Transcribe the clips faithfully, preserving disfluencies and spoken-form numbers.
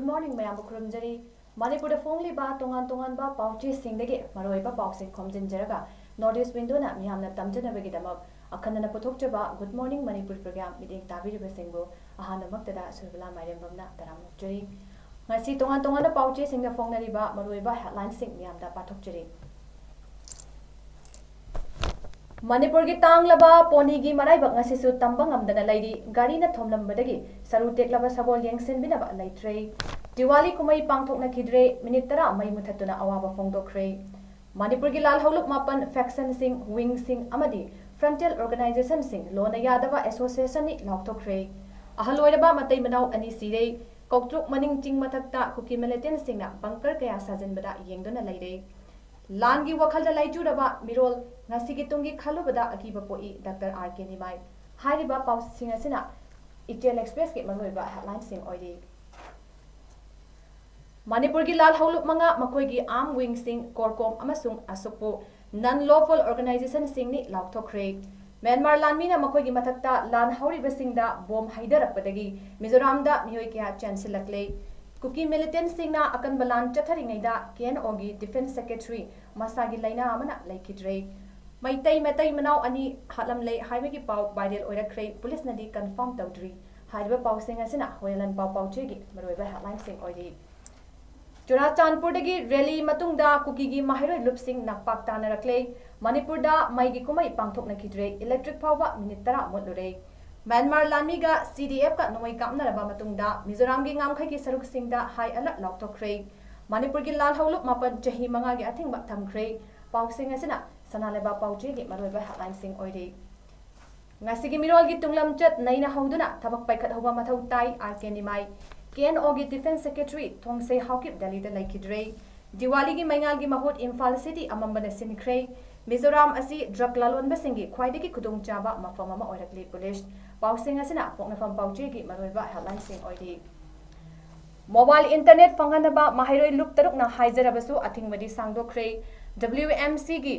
Good morning ꯃꯌꯥꯝꯕꯨ ꯈꯨꯔꯨꯝꯖꯔꯤ꯫ ꯃꯅꯤꯄꯨꯔꯗ ꯐꯣꯡꯂꯤꯕ ꯇꯣꯉꯥꯟ ꯇꯣꯉꯥꯟꯕ ꯄꯥꯎꯆꯦꯁꯤꯡꯗꯒꯤ ꯃꯔꯨꯑꯣꯏꯕ ꯄꯥꯎꯁꯤꯡ ꯈꯣꯝꯖꯤꯟꯖꯔꯒ North East Windowꯅ ꯃꯤꯌꯥꯝꯅ ꯇꯝꯖꯅꯕꯒꯤꯗꯃꯛ ꯑꯈꯟꯅꯅ ꯄꯨꯊꯣꯛꯆꯕ Good Morning Manipur program ꯃꯤꯠꯌꯦꯡ ꯇꯥꯕꯤꯔꯤꯕꯁꯤꯡꯕꯨ ꯑꯍꯥꯟꯕꯃꯛꯇꯗ ꯁꯨꯔꯕꯂꯥ ꯃꯥꯏꯔꯦꯝꯕꯝꯅ ꯇꯔꯥꯝꯅ ꯑꯣꯛꯆꯔꯤ꯫ ꯉꯁꯤ ꯇꯣꯉꯥꯟ ꯇꯣꯉꯥꯟꯕ ꯄꯥꯎꯆꯦꯁꯤꯡꯗ ꯐꯣꯡꯅꯔꯤꯕ ꯃꯔꯨꯑꯣꯏꯕ headlineꯁꯤꯡ ꯃꯤꯌꯥꯝꯗ ꯄꯥꯊꯣꯛꯆꯔꯤ꯫ ꯃꯅꯤꯄꯨꯔꯒꯤ ꯇꯥꯡꯂꯕ ꯄꯣꯅꯤꯒꯤ ꯃꯔꯥꯏꯕꯛ ꯉꯁꯤꯁꯨ ꯇꯝꯕ ꯉꯝꯗꯅ ꯂꯩꯔꯤ꯫ ꯒꯥꯔꯤꯅ ꯊꯣꯝꯂꯝꯕꯗꯒꯤ ꯁꯔꯨ ꯇꯦꯛꯂꯕ ꯁꯒꯣꯜ ꯌꯦꯡꯁꯤꯟꯕꯤꯅꯕ ꯂꯩꯇ꯭ꯔꯦ꯫ ꯗꯤꯋꯥꯂꯤ ꯀꯨꯝꯍꯩ ꯄꯥꯡꯊꯣꯛꯅꯈꯤꯗ꯭ꯔꯦ꯫ ꯃꯤꯅꯤꯠ ꯇꯔꯥ ꯃꯩ ꯃꯨꯊꯠꯇꯨꯅ ꯑꯋꯥꯕ ꯐꯣꯡꯗꯣꯛꯈ꯭ꯔꯦ꯫ ꯃꯅꯤꯄꯨꯔꯒꯤ ꯂꯥꯜꯍꯧꯂꯨꯞ ꯃꯥꯄꯟ factionꯁꯤꯡ, wingꯁꯤꯡ ꯑꯃꯗꯤ frontier organizationꯁꯤꯡ ꯂꯣꯟꯅ ꯌꯥꯗꯕ associationꯅꯤ ꯂꯥꯎꯊꯣꯛꯈ꯭ꯔꯦ꯫ ꯑꯍꯜ ꯑꯣꯏꯔꯕ ꯃꯇꯩ ꯃꯅꯥꯎ ꯑꯅꯤ ꯁꯤꯔꯦ꯫ ꯀꯧꯇ꯭ꯔꯨꯛ ꯃꯅꯤꯡ ꯆꯤꯡ ꯃꯊꯛꯇ ꯀꯨꯀꯤ militantꯁꯤꯡꯅ bunker ꯀꯌꯥ ꯁꯥꯖꯤꯟꯕꯗ ꯌꯦꯡꯗꯨꯅ ꯂꯩꯔꯦ꯫ ꯂꯥꯟꯒꯤ ꯋꯥꯈꯜꯗ ꯂꯥꯏꯆꯨꯔꯕ ꯃꯤꯔꯣꯜ, ꯉꯁꯤꯒꯤ ꯇꯨꯡꯒꯤ ꯈꯜꯂꯨꯕꯗ ꯑꯀꯤꯕ ꯄꯣꯛꯏ, ꯗꯥꯛꯇꯔ ꯑꯥꯔ ꯀꯦ ꯅꯤꯃꯥꯏ꯫ ꯍꯥꯏꯔꯤꯕ ꯄꯥꯎꯁꯤꯡ ꯑꯁꯤꯅ ꯏꯆꯦꯜ Expressꯀꯤ ꯃꯔꯨꯑꯣꯏꯕ headlineꯁꯤꯡ ꯑꯣꯏꯔꯤ꯫ ꯃꯅꯤꯄꯨꯔꯒꯤ ꯂꯥꯜꯍꯧꯂꯨꯞ ꯃꯉꯥ, ꯃꯈꯣꯏꯒꯤ armed wingꯁꯤꯡ CORCOM ꯑꯃꯁꯨꯡ ꯑꯁꯨꯛꯄꯨ non lawful organizationꯁꯤꯡꯅꯤ ꯂꯥꯎꯊꯣꯛꯈ꯭ꯔꯦ꯫ ꯃ꯭ꯌꯥꯟꯃꯥꯔ ꯂꯥꯟꯃꯤꯅ ꯃꯈꯣꯏꯒꯤ ꯃꯊꯛꯇ ꯂꯥꯟ ꯍꯧꯔꯤꯕꯁꯤꯡꯗ ꯕꯣꯝ ꯍꯩꯊꯔꯛꯄꯗꯒꯤ ꯃꯤꯖꯣꯔꯥꯝꯗ ꯃꯤꯑꯣꯏ ꯀꯌꯥ ꯆꯦꯟꯁꯤꯜꯂꯛꯂꯦ꯫ ꯀꯨꯀꯤ militantꯁꯤꯡꯅ ꯑꯀꯟꯕ ꯂꯥꯟ ꯆꯠꯊꯔꯤꯉꯩꯗ KNOꯒꯤ defence secretary ꯃꯁꯥꯒꯤ ꯂꯥꯏꯅꯥ ꯑꯃꯅ ꯂꯩꯈꯤꯗ꯭ꯔꯦ꯫ ꯃꯩꯇꯩ ꯃꯇꯩ ꯃꯅꯥꯎ ꯑꯅꯤ ꯍꯥꯠꯂꯝꯂꯦ ꯍꯥꯏꯕꯒꯤ ꯄꯥꯎ viral ꯑꯣꯏꯔꯛꯈ꯭ꯔꯦ, ꯄꯨꯂꯤꯁꯅꯗꯤ confirm ꯇꯧꯗ꯭ꯔꯤ꯫ ꯍꯥꯏꯔꯤꯕ ꯄꯥꯎꯁꯤꯡ ꯑꯁꯤꯅ ꯍꯣꯌꯦꯂꯟ ꯄꯥꯎ ꯄꯥꯎꯆꯦꯒꯤ ꯃꯔꯨꯑꯣꯏꯕ headlineꯁꯤꯡ ꯑꯣꯏꯔꯤ꯫ ꯆꯨꯔꯥꯆꯥꯟꯄꯨꯔꯗꯒꯤ rally ꯃꯇꯨꯡꯗ ꯀꯨꯀꯤꯒꯤ ꯃꯍꯩꯔꯣꯏ ꯂꯨꯞꯁꯤꯡ ꯅꯥꯛꯄꯥꯛ ꯇꯥꯅꯔꯛꯂꯦ꯫ ꯃꯅꯤꯄꯨꯔꯗ ꯃꯩꯒꯤ ꯀꯨꯝꯍꯩ ꯄꯥꯡꯊꯣꯛꯅꯈꯤꯗ꯭ꯔꯦ꯫ Electric ꯐꯥꯎꯕ ꯃꯤꯅꯤꯠ ꯇꯔꯥ ꯃꯨꯠꯂꯨꯔꯦ꯫ ꯃ꯭ꯌꯥꯟꯃꯥꯔ ꯂꯥꯟꯃꯤꯒ CDFꯀ ꯅꯣꯡꯃꯩ ꯀꯥꯞꯅꯔꯕ ꯃꯇꯨꯡꯗ ꯃꯤꯖꯣꯔꯥꯝꯒꯤ ꯉꯝꯈꯩꯒꯤ ꯁꯔꯨꯛꯁꯤꯡꯗ high alert ꯂꯥꯎꯊꯣꯛꯈ꯭ꯔꯦ꯫ ꯃꯅꯤꯄꯨꯔꯒꯤ ꯂꯥꯜꯍꯧꯂꯨꯞ ꯃꯥꯄꯟ ꯆꯍꯤ ꯃꯉꯥꯒꯤ ꯑꯊꯤꯡꯕ ꯊꯝꯈ꯭ꯔꯦ꯫ ꯄꯥꯎꯁꯤꯡ ꯑꯁꯤꯅ ꯁꯅꯥ ꯂꯩꯕꯥꯛ ꯄꯥꯎꯆꯦꯒꯤ ꯃꯔꯨꯑꯣꯏꯕ headlineꯁꯤꯡ ꯑꯣꯏꯔꯤ꯫ ꯉꯁꯤꯒꯤ ꯃꯤꯔꯣꯜꯒꯤ ꯇꯨꯡꯂꯝꯆꯠ ꯅꯩꯅ ꯍꯧꯗꯨꯅ ꯊꯕꯛ ꯄꯥꯏꯈꯠꯍꯧꯕ ꯃꯊꯧ ꯇꯥꯏ, ꯑꯥꯔ ꯀꯦ ꯅꯤꯃꯥꯏ꯫ KNOꯒꯤ defence secretary ꯊꯣꯡꯁꯩ ꯍꯥꯎꯀꯤꯞ ꯗꯦꯜꯂꯤꯗ ꯂꯩꯈꯤꯗ꯭ꯔꯦ꯫ ꯗꯤꯋꯥꯂꯤꯒꯤ ꯃꯩꯉꯥꯜꯒꯤ ꯃꯍꯨꯠ ꯏꯝꯐꯥꯜ city ꯑꯃꯝꯕꯅ ꯁꯤꯟꯈ꯭ꯔꯦ꯫ ꯃꯤꯖꯣꯔꯥꯝ ꯑꯁꯤ drug ꯂꯂꯣꯟꯕꯁꯤꯡꯒꯤ ꯈ꯭ꯋꯥꯏꯗꯒꯤ ꯈꯨꯗꯣꯡꯆꯥꯕ ꯃꯐꯝ ꯑꯃ ꯑꯣꯏꯔꯛꯂꯤ, ꯄꯨꯂꯤꯁ꯫ ꯄꯥꯎꯁꯤꯡ ꯑꯁꯤꯅ ꯄꯣꯛꯅꯐꯝ ꯄꯥꯎꯆꯦꯒꯤ ꯃꯔꯨꯑꯣꯏꯕ headlineꯁꯤꯡ ꯑꯣꯏꯔꯤ꯫ Mobile internet ꯐꯪꯍꯟꯅꯕ ꯃꯍꯩꯔꯣꯏ ꯂꯨꯞ ꯇꯔꯨꯛꯅ ꯍꯥꯏꯖꯔꯕꯁꯨ ꯑꯊꯤꯡꯕꯗꯤ ꯁꯥꯡꯗꯣꯛꯈ꯭ꯔꯦ꯫ WMCꯒꯤ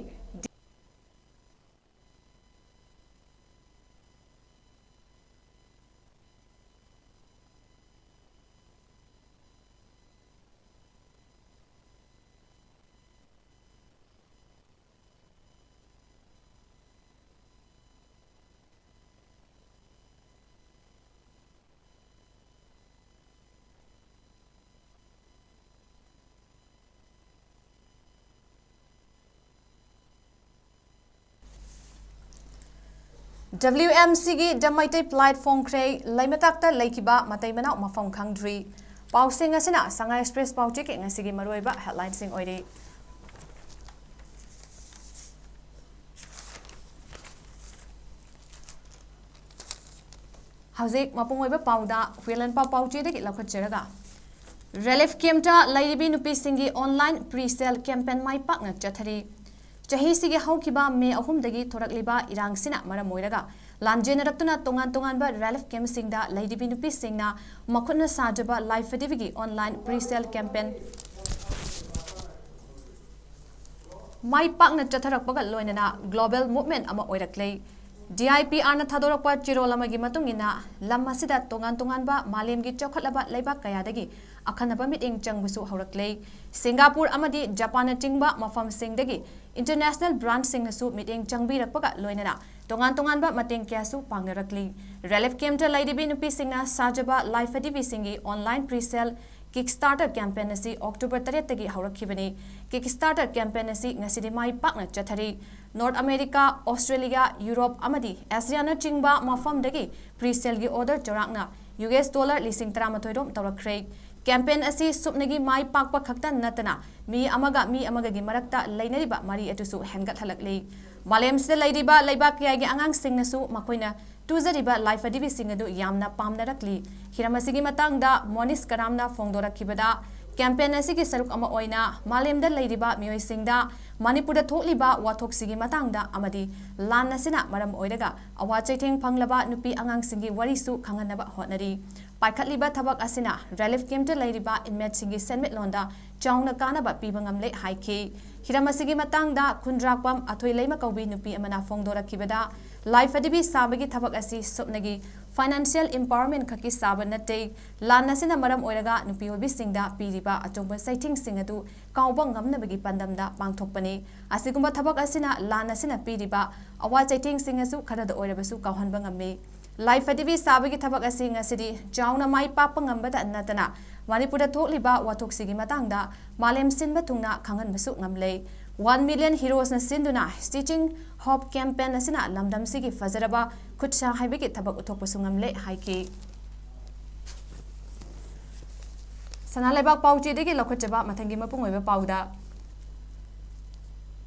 WMCꯒꯤ ꯗ ꯃꯩꯇꯩ ꯄ꯭ꯂꯥꯏꯠ ꯐꯣꯡꯈ꯭ꯔꯦ, ꯂꯩꯃꯇꯥꯛꯇ ꯂꯩꯈꯤꯕ ꯃꯇꯩ ꯃꯅꯥꯎ ꯃꯐꯝ ꯈꯪꯗ꯭ꯔꯤ꯫ ꯄꯥꯎꯁꯤꯡ ꯑꯁꯤꯅ ꯁꯉꯥꯏ ꯑꯦꯛꯁꯄ꯭ꯔꯦꯁ ꯄꯥꯎꯆꯦꯒꯤ ꯉꯁꯤꯒꯤ ꯃꯔꯨꯑꯣꯏꯕ ꯍꯦꯗꯂꯥꯏꯟꯁꯤꯡ ꯑꯣꯏꯔꯤ꯫ ꯍꯧꯖꯤꯛ ꯃꯄꯨꯡ ꯑꯣꯏꯕ ꯄꯥꯎꯗ ꯍꯨꯏꯂꯟꯄꯥꯎ ꯄꯥꯎꯆꯦꯗꯒꯤ ꯂꯧꯈꯠꯆꯔꯒ, ꯔꯤꯂꯤꯐ ꯀꯦꯝꯞꯇ ꯂꯩꯔꯤꯕꯤ ꯅꯨꯄꯤꯁꯤꯡꯒꯤ ꯑꯣꯟꯂꯥꯏꯟ ꯄ꯭ꯔꯤ ꯁꯦꯜ ꯀꯦꯝꯄꯦꯟ ꯃꯥꯏ ꯄꯥꯛꯅ ꯆꯠꯊꯔꯤ꯫ ꯆꯍꯤꯁꯤꯒꯤ ꯍꯧꯈꯤꯕ ꯃꯦ ꯑꯍꯨꯝꯗꯒꯤ ꯊꯣꯔꯛꯂꯤꯕ ꯏꯔꯥꯡꯁꯤꯅ ꯃꯔꯝ ꯑꯣꯏꯔꯒ ꯂꯥꯟꯖꯦꯟꯅꯔꯛꯇꯨꯅ ꯇꯣꯉꯥꯟ ꯇꯣꯉꯥꯟꯕ ꯔꯤꯂꯤꯐ ꯀꯦꯝꯞꯁꯤꯡꯗ ꯂꯩꯔꯤꯕꯤ ꯅꯨꯄꯤꯁꯤꯡꯅ ꯃꯈꯨꯠꯅ ꯁꯥꯖꯕ ꯂꯥꯏ ꯐꯗꯤꯕꯤꯒꯤ ꯑꯣꯟꯂꯥꯏꯟ ꯄ꯭ꯔꯤ ꯁꯦꯜ ꯀꯦꯝꯄꯦꯟ ꯃꯥꯏ ꯄꯥꯛꯅ ꯆꯠꯊꯔꯛꯄꯒ ꯂꯣꯏꯅꯅ ꯒ꯭ꯂꯣꯕꯦꯜ ꯃꯨꯚꯃꯦꯟꯠ ꯑꯃ ꯑꯣꯏꯔꯛꯂꯦ꯫ DIPRꯅ ꯊꯥꯗꯣꯔꯛꯄ ꯆꯦꯔꯣꯜ ꯑꯃꯒꯤ ꯃꯇꯨꯡ ꯏꯟꯅ, ꯂꯝ ꯑꯁꯤꯗ ꯇꯣꯉꯥꯟ ꯇꯣꯉꯥꯟꯕ ꯃꯥꯂꯦꯝꯒꯤ ꯆꯥꯎꯈꯠꯂꯕ ꯂꯩꯕꯥꯛ ꯀꯌꯥꯗꯒꯤ ꯑꯈꯟꯅꯕ ꯃꯤꯠꯌꯦꯡ ꯆꯪꯕꯁꯨ ꯍꯧꯔꯛꯂꯦ꯫ ꯁꯤꯡꯒꯥꯄꯨꯔ ꯑꯃꯗꯤ ꯖꯄꯥꯟꯅꯆꯤꯡꯕ ꯃꯐꯝꯁꯤꯡꯗꯒꯤ ꯏꯟꯇꯔꯅꯦꯁꯅꯦꯜ ꯕ꯭ꯔꯥꯟꯆꯁꯤꯡꯅꯁꯨ ꯃꯤꯠꯌꯦꯡ ꯆꯪꯕꯤꯔꯛꯄꯒ ꯂꯣꯏꯅꯅ ꯇꯣꯉꯥꯟ ꯇꯣꯉꯥꯟꯕ ꯃꯇꯦꯡ ꯀꯌꯥꯁꯨ ꯄꯥꯡꯅꯔꯛꯂꯤ꯫ ꯔꯤꯂꯤꯐ ꯀꯦꯝꯞꯇ ꯂꯩꯔꯤꯕꯤ ꯅꯨꯄꯤꯁꯤꯡꯅ ꯁꯥꯖꯕ ꯂꯥꯏ ꯐꯗꯤꯕꯤꯁꯤꯡꯒꯤ ꯑꯣꯟꯂꯥꯏꯟ ꯄ꯭ꯔꯤ ꯁꯦꯜ ꯀꯤꯛꯁ꯭ꯇꯥꯔꯇꯔ ꯀꯦꯝꯄꯦꯟ ꯑꯁꯤ ꯑꯣꯛꯇꯣꯕꯔ ꯇꯔꯦꯠꯇꯒꯤ ꯍꯧꯔꯛꯈꯤꯕꯅꯤ꯫ ꯀꯤꯛꯁ꯭ꯇꯥꯔꯇꯔ ꯀꯦꯝꯄꯦꯟ ꯑꯁꯤ ꯉꯁꯤꯗꯤ ꯃꯥꯏ ꯄꯥꯛꯅ ꯆꯠꯊꯔꯤ꯫ ꯅꯣꯔꯠ ꯑꯃꯦꯔꯤꯀꯥ, ꯑꯣꯁꯇ꯭ꯔꯦꯂꯤꯌꯥ, ꯌꯨꯔꯣꯞ ꯑꯃꯗꯤ ꯑꯦꯁꯤꯌꯥꯅꯆꯤꯡꯕ ꯃꯐꯝꯗꯒꯤ ꯄ꯭ꯔꯤ ꯁꯦꯜꯒꯤ ꯑꯣꯔꯗꯔ ꯆꯥꯎꯔꯥꯛꯅ ꯌꯨ ꯑꯦꯁ ꯗꯣꯂꯔ ꯂꯤꯁꯤꯡ ꯇꯔꯥꯃꯥꯊꯣꯏ ꯔꯣꯝ ꯇꯧꯔꯛꯈ꯭ꯔꯦ꯫ ꯀꯦꯝꯄꯦꯟ ꯑꯁꯤ ꯁꯨꯞꯅꯒꯤ ꯃꯥꯏ ꯄꯥꯛꯄ ꯈꯛꯇ ꯅꯠꯇꯅ ꯃꯤ ꯑꯃꯒ ꯃꯤ ꯑꯃꯒꯒꯤ ꯃꯔꯛꯇ ꯂꯩꯅꯔꯤꯕ ꯃꯔꯤ ꯑꯗꯨꯁꯨ ꯍꯦꯟꯒꯠꯍꯜꯂꯛꯂꯤ꯫ ꯃꯥꯂꯦꯝꯁꯤꯗ ꯂꯩꯔꯤꯕ ꯂꯩꯕꯥꯛ ꯀꯌꯥꯒꯤ ꯑꯉꯥꯡꯁꯤꯡꯅꯁꯨ ꯃꯈꯣꯏꯅ ꯇꯨꯖꯔꯤꯕ ꯂꯥꯏ ꯐꯗꯤꯕꯤꯁꯤꯡ ꯑꯗꯨ ꯌꯥꯝꯅ ꯄꯥꯝꯅꯔꯛꯂꯤ꯫ ꯍꯤꯔꯝ ꯑꯁꯤꯒꯤ ꯃꯇꯥꯡꯗ ꯃꯣꯅꯤꯁ ꯀꯔꯥꯝꯅ ꯐꯣꯡꯗꯣꯔꯛꯈꯤꯕꯗ, ꯀꯦꯝꯄꯦꯟ ꯑꯁꯤꯒꯤ ꯁꯔꯨꯛ ꯑꯃ ꯑꯣꯏꯅ ꯃꯥꯂꯦꯝꯗ ꯂꯩꯔꯤꯕ ꯃꯤꯑꯣꯏꯁꯤꯡꯗ ꯃꯅꯤꯄꯨꯔꯗ ꯊꯣꯛꯂꯤꯕ ꯋꯥꯊꯣꯛꯁꯤꯒꯤ ꯃꯇꯥꯡꯗ ꯑꯃꯗꯤ ꯂꯥꯟ ꯑꯁꯤꯅ ꯃꯔꯝ ꯑꯣꯏꯔꯒ ꯑꯋꯥ ꯆꯩꯊꯦꯡ ꯐꯪꯂꯕ ꯅꯨꯄꯤ ꯑꯉꯥꯡꯁꯤꯡꯒꯤ ꯋꯥꯔꯤꯁꯨ ꯈꯪꯍꯟꯅꯕ ꯍꯣꯠꯅꯔꯤ꯫ ꯄꯥꯏꯈꯠꯂꯤꯕ ꯊꯕꯛ ꯑꯁꯤꯅ ꯔꯤꯂꯤꯐ ꯀꯦꯝꯞꯇ ꯂꯩꯔꯤꯕ ꯏꯟꯃꯦꯠꯁꯤꯡꯒꯤ ꯁꯦꯟꯃꯤꯠꯂꯣꯟꯗ ꯆꯥꯎꯅ ꯀꯥꯟꯅꯕ ꯄꯤꯕ ꯉꯝꯂꯦ ꯍꯥꯏꯈꯤ꯫ ꯍꯤꯔꯝ ꯑꯁꯤꯒꯤ ꯃꯇꯥꯡꯗ ꯈꯨꯟꯗ꯭ꯔꯥꯛꯄꯝ ꯑꯊꯣꯏꯂꯩꯃ ꯀꯧꯕꯤ ꯅꯨꯄꯤ ꯑꯃꯅ ꯐꯣꯡꯗꯣꯔꯛꯈꯤꯕꯗ, ꯂꯥꯏ ꯐꯗꯤꯕꯤ ꯁꯥꯕꯒꯤ ꯊꯕꯛ ꯑꯁꯤ ꯁꯨꯞꯅꯒꯤ ꯐꯥꯏꯅꯥꯟꯁꯤꯌꯦꯜ ꯏꯝꯄꯥꯋꯔꯃꯦꯟꯠ ꯈꯛꯀꯤ ꯁꯥꯕ ꯅꯠꯇꯦ꯫ ꯂꯥꯟ ꯑꯁꯤꯅ ꯃꯔꯝ ꯑꯣꯏꯔꯒ ꯅꯨꯄꯤ ꯑꯣꯏꯕꯤꯁꯤꯡꯗ ꯄꯤꯔꯤꯕ ꯑꯆꯧꯕ ꯆꯩꯊꯦꯡꯁꯤꯡ ꯑꯗꯨ ꯀꯥꯎꯕ ꯉꯝꯅꯕꯒꯤ ꯄꯥꯟꯗꯝꯗ ꯄꯥꯡꯊꯣꯛꯄꯅꯤ꯫ ꯑꯁꯤꯒꯨꯝꯕ ꯊꯕꯛ ꯑꯁꯤꯅ ꯂꯥꯟ ꯑꯁꯤꯅ ꯄꯤꯔꯤꯕ ꯑꯋꯥ ꯆꯩꯊꯦꯡꯁꯤꯡ ꯑꯁꯨ ꯈꯔꯗ ꯑꯣꯏꯔꯕꯁꯨ ꯀꯥꯎꯍꯟꯕ ꯉꯝꯃꯤ꯫ ꯂꯥꯏ ꯐꯗꯤꯕꯤ ꯁꯥꯕꯒꯤ ꯊꯕꯛ ꯑꯁꯤ ꯉꯁꯤꯗꯤ ꯆꯥꯎꯅ ꯃꯥꯏ ꯄꯥꯛꯄ ꯉꯝꯕꯇ ꯅꯠꯇꯅ ꯃꯅꯤꯄꯨꯔꯗ ꯊꯣꯛꯂꯤꯕ ꯋꯥꯊꯣꯛꯁꯤꯒꯤ ꯃꯇꯥꯡꯗ ꯃꯥꯂꯦꯝ ꯁꯤꯟꯕ ꯊꯨꯡꯅ ꯈꯪꯍꯟꯕꯁꯨ ꯉꯝꯂꯦ꯫ One Million Heroesꯅ ꯁꯤꯟꯗꯨꯅ Stitching Hope Campaign ꯑꯁꯤꯅ ꯂꯝꯗꯝꯁꯤꯒꯤ ꯐꯖꯔꯕ ꯈꯨꯠꯁꯥ ꯍꯩꯕꯒꯤ ꯊꯕꯛ ꯎꯠꯊꯣꯛꯄꯁꯨ ꯉꯝꯂꯦ ꯍꯥꯏꯈꯤ꯫ ꯁꯅꯥ ꯂꯩꯕꯥꯛ ꯄꯥꯎꯆꯦꯗꯒꯤ ꯂꯧꯈꯠꯆꯕ ꯃꯊꯪꯒꯤ ꯃꯄꯨꯡ ꯑꯣꯏꯕ ꯄꯥꯎꯗ,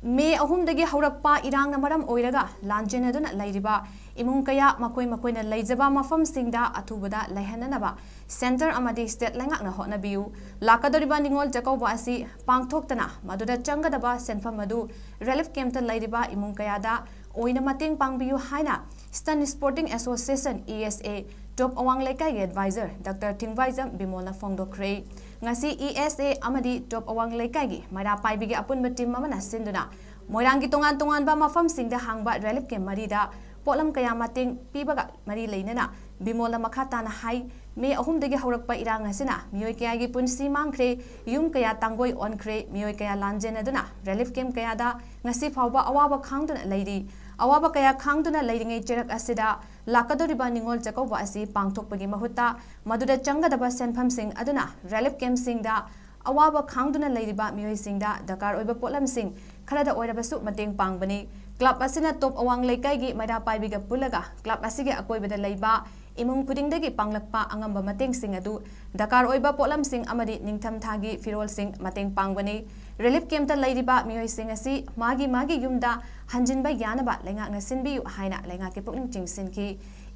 ꯃꯦ ꯑꯍꯨꯝꯗꯒꯤ ꯍꯧꯔꯛꯄ ꯏꯔꯥꯡꯅ ꯃꯔꯝ ꯑꯣꯏꯔꯒ ꯂꯥꯟꯖꯦꯟꯅꯗꯨꯅ ꯂꯩꯔꯤꯕ ꯏꯃꯨꯡ ꯀꯌꯥ ꯃꯈꯣꯏ ꯃꯈꯣꯏꯅ ꯂꯩꯖꯕ ꯃꯐꯝꯁꯤꯡꯗ ꯑꯊꯨꯕꯗ ꯂꯩꯍꯟꯅꯅꯕ ꯁꯦꯟꯇꯔ ꯑꯃꯗꯤ ꯁ꯭ꯇꯦꯠ ꯂꯩꯉꯥꯛꯅ ꯍꯣꯠꯅꯕꯤꯌꯨ꯫ ꯂꯥꯛꯀꯗꯧꯔꯤꯕ ꯅꯤꯉꯣꯜ ꯆꯥꯛꯀꯧꯕ ꯑꯁꯤ ꯄꯥꯡꯊꯣꯛꯇꯅ ꯃꯗꯨꯗ ꯆꯪꯒꯗꯕ ꯁꯦꯟꯐꯝ ꯑꯗꯨ ꯔꯤꯂꯤꯐ ꯀꯦꯝꯞꯇ ꯂꯩꯔꯤꯕ ꯏꯃꯨꯡ ꯀꯌꯥꯗ ꯑꯣꯏꯅ ꯃꯇꯦꯡ ꯄꯥꯡꯕꯤꯌꯨ ꯍꯥꯏꯅ Eastern Sporting Association, E S A, ꯇꯣꯞ ꯑꯋꯥꯡ ꯂꯩꯀꯥꯏꯒꯤ ꯑꯦꯗꯚꯥꯏꯖꯔ ꯗꯥꯛꯇꯔ ꯊꯤꯡꯕꯥꯏꯖꯝ ꯕꯤꯃꯣꯜꯅ ꯐꯣꯡꯗꯣꯛꯈ꯭ꯔꯦ꯫ ꯉꯁꯤ E S A ꯑꯃꯗꯤ ꯇꯣꯞ ꯑꯋꯥꯡ ꯂꯩꯀꯥꯏꯒꯤ ꯃꯩꯔꯥ ꯄꯥꯏꯕꯤꯒꯤ ꯑꯄꯨꯟꯕ ꯇꯤꯝ ꯑꯃꯅ ꯁꯤꯟꯗꯨꯅ ꯃꯣꯏꯔꯥꯡꯒꯤ ꯇꯣꯉꯥꯟ ꯇꯣꯉꯥꯟꯕ ꯃꯐꯝꯁꯤꯡꯗ ꯍꯥꯡꯕ ꯔꯤꯂꯤꯐ ꯀꯦꯝꯞ ꯃꯔꯤꯗ ꯄꯣꯠꯂꯝ ꯀꯌꯥ ꯃꯇꯦꯡ ꯄꯤꯕꯒ ꯃꯔꯤ ꯂꯩꯅꯅ ꯕꯤꯃꯣꯜꯅ ꯃꯈꯥ ꯇꯥꯅ ꯍꯥꯏ, ꯃꯦ ꯑꯍꯨꯝꯗꯒꯤ ꯍꯧꯔꯛꯄ ꯏꯔꯥꯡ ꯑꯁꯤꯅ ꯃꯤꯑꯣꯏ ꯀꯌꯥꯒꯤ ꯄꯨꯟꯁꯤ ꯃꯥꯡꯈ꯭ꯔꯦ, ꯌꯨꯝ ꯀꯌꯥ ꯇꯥꯡꯒꯣꯏ ꯑꯣꯟꯈ꯭ꯔꯦ, ꯃꯤꯑꯣꯏ ꯀꯌꯥ ꯂꯥꯟꯖꯦꯟꯅꯗꯨꯅ ꯔꯤꯂꯤꯐ ꯀꯦꯝꯞ ꯀꯌꯥꯗ ꯉꯁꯤ ꯐꯥꯎꯕ ꯑꯋꯥꯕ ꯈꯥꯡꯗꯨꯅ ꯂꯩꯔꯤ꯫ ꯑꯋꯥꯕ ꯀꯌꯥ ꯈꯥꯡꯗꯨꯅ ꯂꯩꯔꯤꯉꯩ ꯆꯩꯔꯛ ꯑꯁꯤꯗ ꯂꯥꯛꯀꯗꯧꯔꯤꯕ ꯅꯤꯉꯣꯜ ꯆꯥꯛꯀꯧꯕ ꯑꯁꯤ ꯄꯥꯡꯊꯣꯛꯄꯒꯤ ꯃꯍꯨꯠꯇ ꯃꯗꯨꯗ ꯆꯪꯒꯗꯕ ꯁꯦꯟꯐꯝꯁꯤꯡ ꯑꯗꯨꯅ ꯔꯤꯂꯤꯐ ꯀꯦꯝꯞꯁꯤꯡꯗ ꯑꯋꯥꯕ ꯈꯥꯡꯗꯨꯅ ꯂꯩꯔꯤꯕ ꯃꯤꯑꯣꯏꯁꯤꯡꯗ ꯗꯔꯀꯥꯔ ꯑꯣꯏꯕ ꯄꯣꯠꯂꯝꯁꯤꯡ ꯈꯔꯗ ꯑꯣꯏꯔꯕꯁꯨ ꯃꯇꯦꯡ ꯄꯥꯡꯕꯅꯤ꯫ ꯀ꯭ꯂꯕ ꯑꯁꯤꯅ ꯇꯣꯞ ꯑꯋꯥꯡ ꯂꯩꯀꯥꯏꯒꯤ ꯃꯩꯔꯥ ꯄꯥꯏꯕꯤꯒ ꯄꯨꯜꯂꯒ ꯀ꯭ꯂꯕ ꯑꯁꯤꯒꯤ ꯑꯀꯣꯏꯕꯗ ꯂꯩꯕ ꯏꯃꯨꯡ ꯈꯨꯗꯤꯡꯗꯒꯤ ꯄꯥꯡꯂꯛꯄ ꯑꯉꯝꯕ ꯃꯇꯦꯡꯁꯤꯡ ꯑꯗꯨ ꯗꯔꯀꯥꯔ ꯑꯣꯏꯕ ꯄꯣꯠꯂꯝꯁꯤꯡ ꯑꯃꯗꯤ ꯅꯤꯡꯊꯝꯊꯥꯒꯤ ꯐꯤꯔꯣꯜꯁꯤꯡ ꯃꯇꯦꯡ ꯄꯥꯡꯕꯅꯤ꯫ ꯔꯤꯂꯤꯐ ꯀꯦꯝꯞꯇ ꯂꯩꯔꯤꯕ ꯃꯤꯑꯣꯏꯁꯤꯡ ꯑꯁꯤ ꯃꯥꯒꯤ ꯃꯥꯒꯤ ꯌꯨꯝꯗ ꯍꯟꯖꯤꯟꯕ ꯌꯥꯅꯕ ꯂꯩꯉꯥꯛꯅ ꯁꯤꯟꯕꯤꯌꯨ ꯍꯥꯏꯅ ꯂꯩꯉꯥꯛꯀꯤ ꯄꯨꯛꯅꯤꯡ ꯆꯤꯡꯁꯤꯟꯈꯤ꯫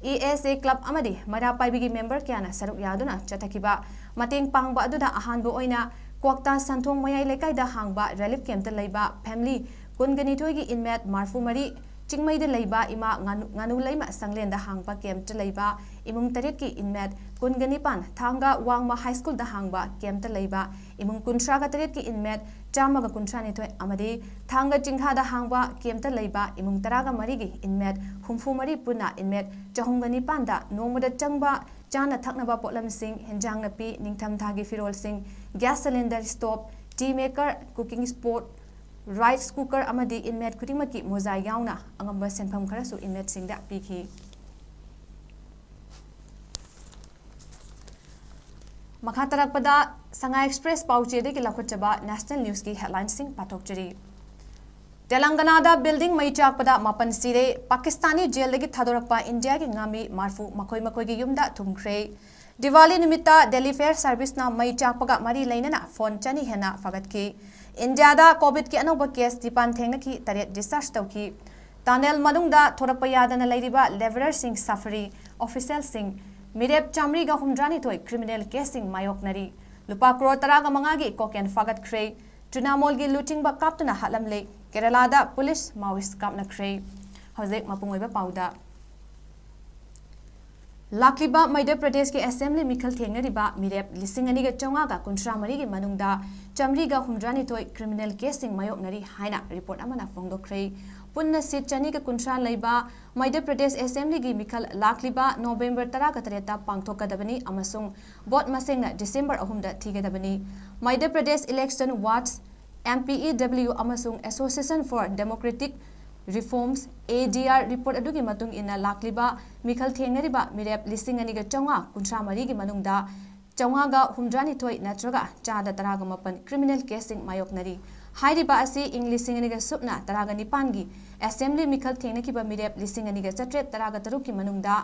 E S A ꯀ꯭ꯂꯕ ꯑꯃꯗꯤ ꯃꯩꯔꯥ ꯄꯥꯏꯕꯤꯒꯤ ꯃꯦꯝꯕꯔ ꯀꯌꯥꯅ ꯁꯔꯨꯛ ꯌꯥꯗꯨꯅ ꯆꯠꯊꯈꯤꯕ ꯃꯇꯦꯡ ꯄꯥꯡꯕ ꯑꯗꯨꯗ ꯑꯍꯥꯟꯕ ꯑꯣꯏꯅ ꯀ꯭ꯋꯥꯛꯇꯥ ꯁꯟꯊꯣꯡ ꯃꯌꯥꯏ ꯂꯩꯀꯥꯏꯗ ꯍꯥꯡꯕ ꯔꯤꯂꯤꯐ ꯀꯦꯝꯞꯇ ꯂꯩꯕ ꯐꯦꯃꯤꯂꯤ ꯀꯨꯟꯒ ꯅꯤꯊꯣꯏꯒꯤ ꯏꯟꯃꯦꯠ ꯃꯔꯐꯨ ꯃꯔꯤ, ꯆꯤꯡꯃꯩꯗ ꯂꯩꯕ ꯏꯃꯥ ꯉꯥꯅꯨ, ꯉꯥꯅꯨ ꯂꯩꯃ ꯁꯪꯂꯦꯟꯗ ꯍꯥꯡꯕ ꯀꯦꯝꯞꯇ ꯂꯩꯕ ꯏꯃꯨꯡ ꯇꯔꯦꯠꯀꯤ ꯏꯟꯃꯦꯠ ꯀꯨꯟꯒ ꯅꯤꯄꯥꯟ, ꯊꯥꯡꯒ ꯋꯥꯡꯃ ꯍꯥꯏ ꯁ꯭ꯀꯨꯜꯗ ꯍꯥꯡꯕ ꯀꯦꯝꯞꯇ ꯂꯩꯕ ꯏꯃꯨꯡ ꯀꯨꯟꯊ꯭ꯔꯥꯒ ꯇꯔꯦꯠꯀꯤ ꯏꯟꯃꯦꯠ ꯆꯥꯝꯃꯒ ꯀꯨꯟꯊ꯭ꯔꯥ ꯅꯤꯊꯣꯏ ꯑꯃꯗꯤ ꯊꯥꯡꯒ ꯆꯤꯡꯈꯥꯗ ꯍꯥꯡꯕ ꯀꯦꯝꯞꯇ ꯂꯩꯕ ꯏꯃꯨꯡ ꯇꯔꯥꯒ ꯃꯔꯤꯒꯤ ꯏꯟꯃꯦꯠ ꯍꯨꯝꯐꯨ ꯃꯔꯤ ꯄꯨꯟꯅ ꯏꯟꯃꯦꯠ ꯆꯍꯨꯝꯒ ꯅꯤꯄꯥꯟꯗ ꯅꯣꯡꯃꯗ ꯆꯪꯕ ꯆꯥꯅ ꯊꯛꯅꯕ ꯄꯣꯠꯂꯝꯁꯤꯡ, ꯍꯦꯟꯖꯥꯡ ꯅꯥꯄꯤ, ꯅꯤꯡꯊꯝꯊꯥꯒꯤ ꯐꯤꯔꯣꯜꯁꯤꯡ, gas cylinder stove, tea maker, cooking spot, rice cooker ꯑꯃꯗꯤ ꯏꯟꯃꯦꯠ ꯈꯨꯗꯤꯡꯃꯛꯀꯤ ꯃꯣꯖꯥ ꯌꯥꯎꯅ ꯑꯉꯝꯕ ꯁꯦꯟꯐꯝ ꯈꯔꯁꯨ ꯏꯟꯃꯦꯠꯁꯤꯡꯗ ꯄꯤꯈꯤ꯫ ꯃꯈꯥ ꯇꯥꯔꯛꯄꯗ ꯁꯉꯥꯏ ꯑꯦꯛꯁꯄ꯭ꯔꯦꯁ ꯄꯥꯎꯆꯦꯗꯒꯤ ꯂꯧꯈꯠꯆꯕ ꯅꯦꯁꯅꯦꯜ ꯅ꯭ꯌꯨꯁꯀꯤ ꯍꯦꯗꯂꯥꯏꯟꯁꯤꯡ ꯄꯥꯊꯣꯛꯆꯔꯤ꯫ ꯇꯦꯂꯪꯒꯅꯥꯗ building ꯃꯩ ꯆꯥꯛꯄꯗ ꯃꯥꯄꯟ ꯁꯤꯔꯦ꯫ ꯄꯥꯀꯤꯁꯇꯥꯅꯤ ꯖꯦꯜꯗꯒꯤ ꯊꯥꯗꯣꯔꯛꯄ ꯏꯟꯗꯤꯌꯥꯒꯤ ꯉꯥꯃꯤ ꯃꯔꯐꯨ ꯃꯈꯣꯏ ꯃꯈꯣꯏꯒꯤ ꯌꯨꯝꯗ ꯊꯨꯡꯈ꯭ꯔꯦ꯫ ꯗꯤꯋꯥꯂꯤ ꯅꯨꯃꯤꯠꯇ Delhi Fire Serviceꯅ ꯃꯩ ꯆꯥꯛꯄꯒ ꯃꯔꯤ ꯂꯩꯅꯅ phone ꯆꯅꯤ ꯍꯦꯟꯅ ꯐꯥꯒꯠꯈꯤ꯫ ꯏꯟꯗꯤꯌꯥꯗ COVIDꯀꯤ ꯑꯅꯧꯕ case ꯅꯤꯄꯥꯟ ꯊꯦꯡꯅꯈꯤ, ꯇꯔꯦꯠ discharge ꯇꯧꯈꯤ꯫ Tunnel ꯃꯅꯨꯡꯗ ꯊꯣꯔꯛꯄ ꯌꯥꯗꯅ ꯂꯩꯔꯤꯕ labourerꯁꯤꯡ suffering, officialꯁꯤꯡ, ꯃꯤꯔꯦꯞ ꯆꯥꯃꯔꯤꯒ ꯍꯨꯝꯗ꯭ꯔꯥꯅꯤꯊꯣꯏ criminal caseꯁꯤꯡ ꯃꯥꯌꯣꯛꯅꯔꯤ꯫ ꯂꯨꯄꯥ ꯀ꯭ꯔꯣꯔ ꯇꯔꯥꯒ ꯃꯉꯥꯒꯤ cocaine ꯐꯥꯒꯠꯈ꯭ꯔꯦ꯫ ꯇ꯭ꯔꯤꯅꯥꯃꯣꯜꯒꯤ ꯂꯨꯆꯤꯡꯕ ꯀꯥꯞꯇꯨꯅ ꯍꯥꯠꯂꯝꯂꯦ꯫ ꯀꯦꯔꯂꯥꯗ police Maoist ꯀꯥꯞꯅꯈ꯭ꯔꯦ꯫ ꯍꯧꯖꯤꯛ ꯃꯄꯨꯡ ꯑꯣꯏꯕ ꯄꯥꯎꯗ꯫ ꯂꯥꯛꯂꯤꯕ ꯃꯙ꯭ꯌ ꯄ꯭ꯔꯗꯦꯁꯀꯤ assembly ꯃꯤꯈꯜ ꯊꯦꯡꯅꯔꯤꯕ ꯃꯤꯔꯦꯞ ꯂꯤꯁꯤꯡ ꯑꯅꯤꯒ ꯆꯥꯝꯃꯉꯥꯒ ꯀꯨꯟꯊ꯭ꯔꯥ ꯃꯔꯤꯒꯤ ꯃꯅꯨꯡꯗ ꯆꯥꯃꯔꯤꯒ ꯍꯨꯝꯗ꯭ꯔꯥꯅꯤꯊꯣꯏ criminal caseꯁꯤꯡ ꯃꯥꯌꯣꯛꯅꯔꯤ ꯍꯥꯏꯅ report ꯑꯃꯅ ꯐꯣꯡꯗꯣꯛꯈ꯭ꯔꯦ꯫ ꯄꯨꯟꯅ seat ꯆꯅꯤꯒ ꯀꯨꯟꯊ꯭ꯔꯥ ꯂꯩꯕ ꯃꯙ꯭ꯌ ꯄ꯭ꯔꯗꯦꯁ assemblyꯒꯤ ꯃꯤꯈꯜ ꯂꯥꯛꯂꯤꯕ November ꯇꯔꯥꯒ ꯇꯔꯦꯠꯇ ꯄꯥꯡꯊꯣꯛꯀꯗꯕꯅꯤ ꯑꯃꯁꯨꯡ vote ꯃꯁꯤꯡꯅ December ꯑꯍꯨꯝꯗ ꯊꯤꯒꯗꯕꯅꯤ꯫ Madhya Pradesh Election Watch, MPEW ꯑꯃꯁꯨꯡ Association for Democratic Reforms, ADR, report ꯑꯗꯨꯒꯤ ꯃꯇꯨꯡ ꯏꯟꯅ ꯂꯥꯛꯂꯤꯕ ꯃꯤꯈꯜ ꯊꯦꯡꯅꯔꯤꯕ ꯃꯤꯔꯦꯞ ꯂꯤꯁꯤꯡ ꯑꯅꯤꯒ ꯆꯥꯝꯃꯉꯥ ꯀꯨꯟꯊ꯭ꯔꯥ ꯃꯔꯤꯒꯤ ꯃꯅꯨꯡꯗ ꯆꯥꯝꯃꯉꯥꯒ ꯍꯨꯝꯗ꯭ꯔꯥꯅꯤꯊꯣꯏ ꯅꯠꯇ꯭ꯔꯒ ꯆꯥꯗ ꯇꯔꯥꯒ ꯃꯥꯄꯟ criminal caseꯁꯤꯡ ꯃꯥꯌꯣꯛꯅꯔꯤ꯫ ꯍꯥꯏꯔꯤꯕ ꯑꯁꯤ ꯏꯪ ꯂꯤꯁꯤꯡ ꯑꯅꯤꯒ ꯁꯨꯞꯅ ꯇꯔꯥꯒ ꯅꯤꯄꯥꯟꯒꯤ assembly ꯃꯤꯈꯜ ꯊꯦꯡꯅꯈꯤꯕ ꯃꯤꯔꯦꯞ ꯂꯤꯁꯤꯡ ꯑꯅꯤꯒ ꯆꯥꯇ꯭ꯔꯦꯠ ꯇꯔꯥꯒ ꯇꯔꯨꯛꯀꯤ ꯃꯅꯨꯡꯗ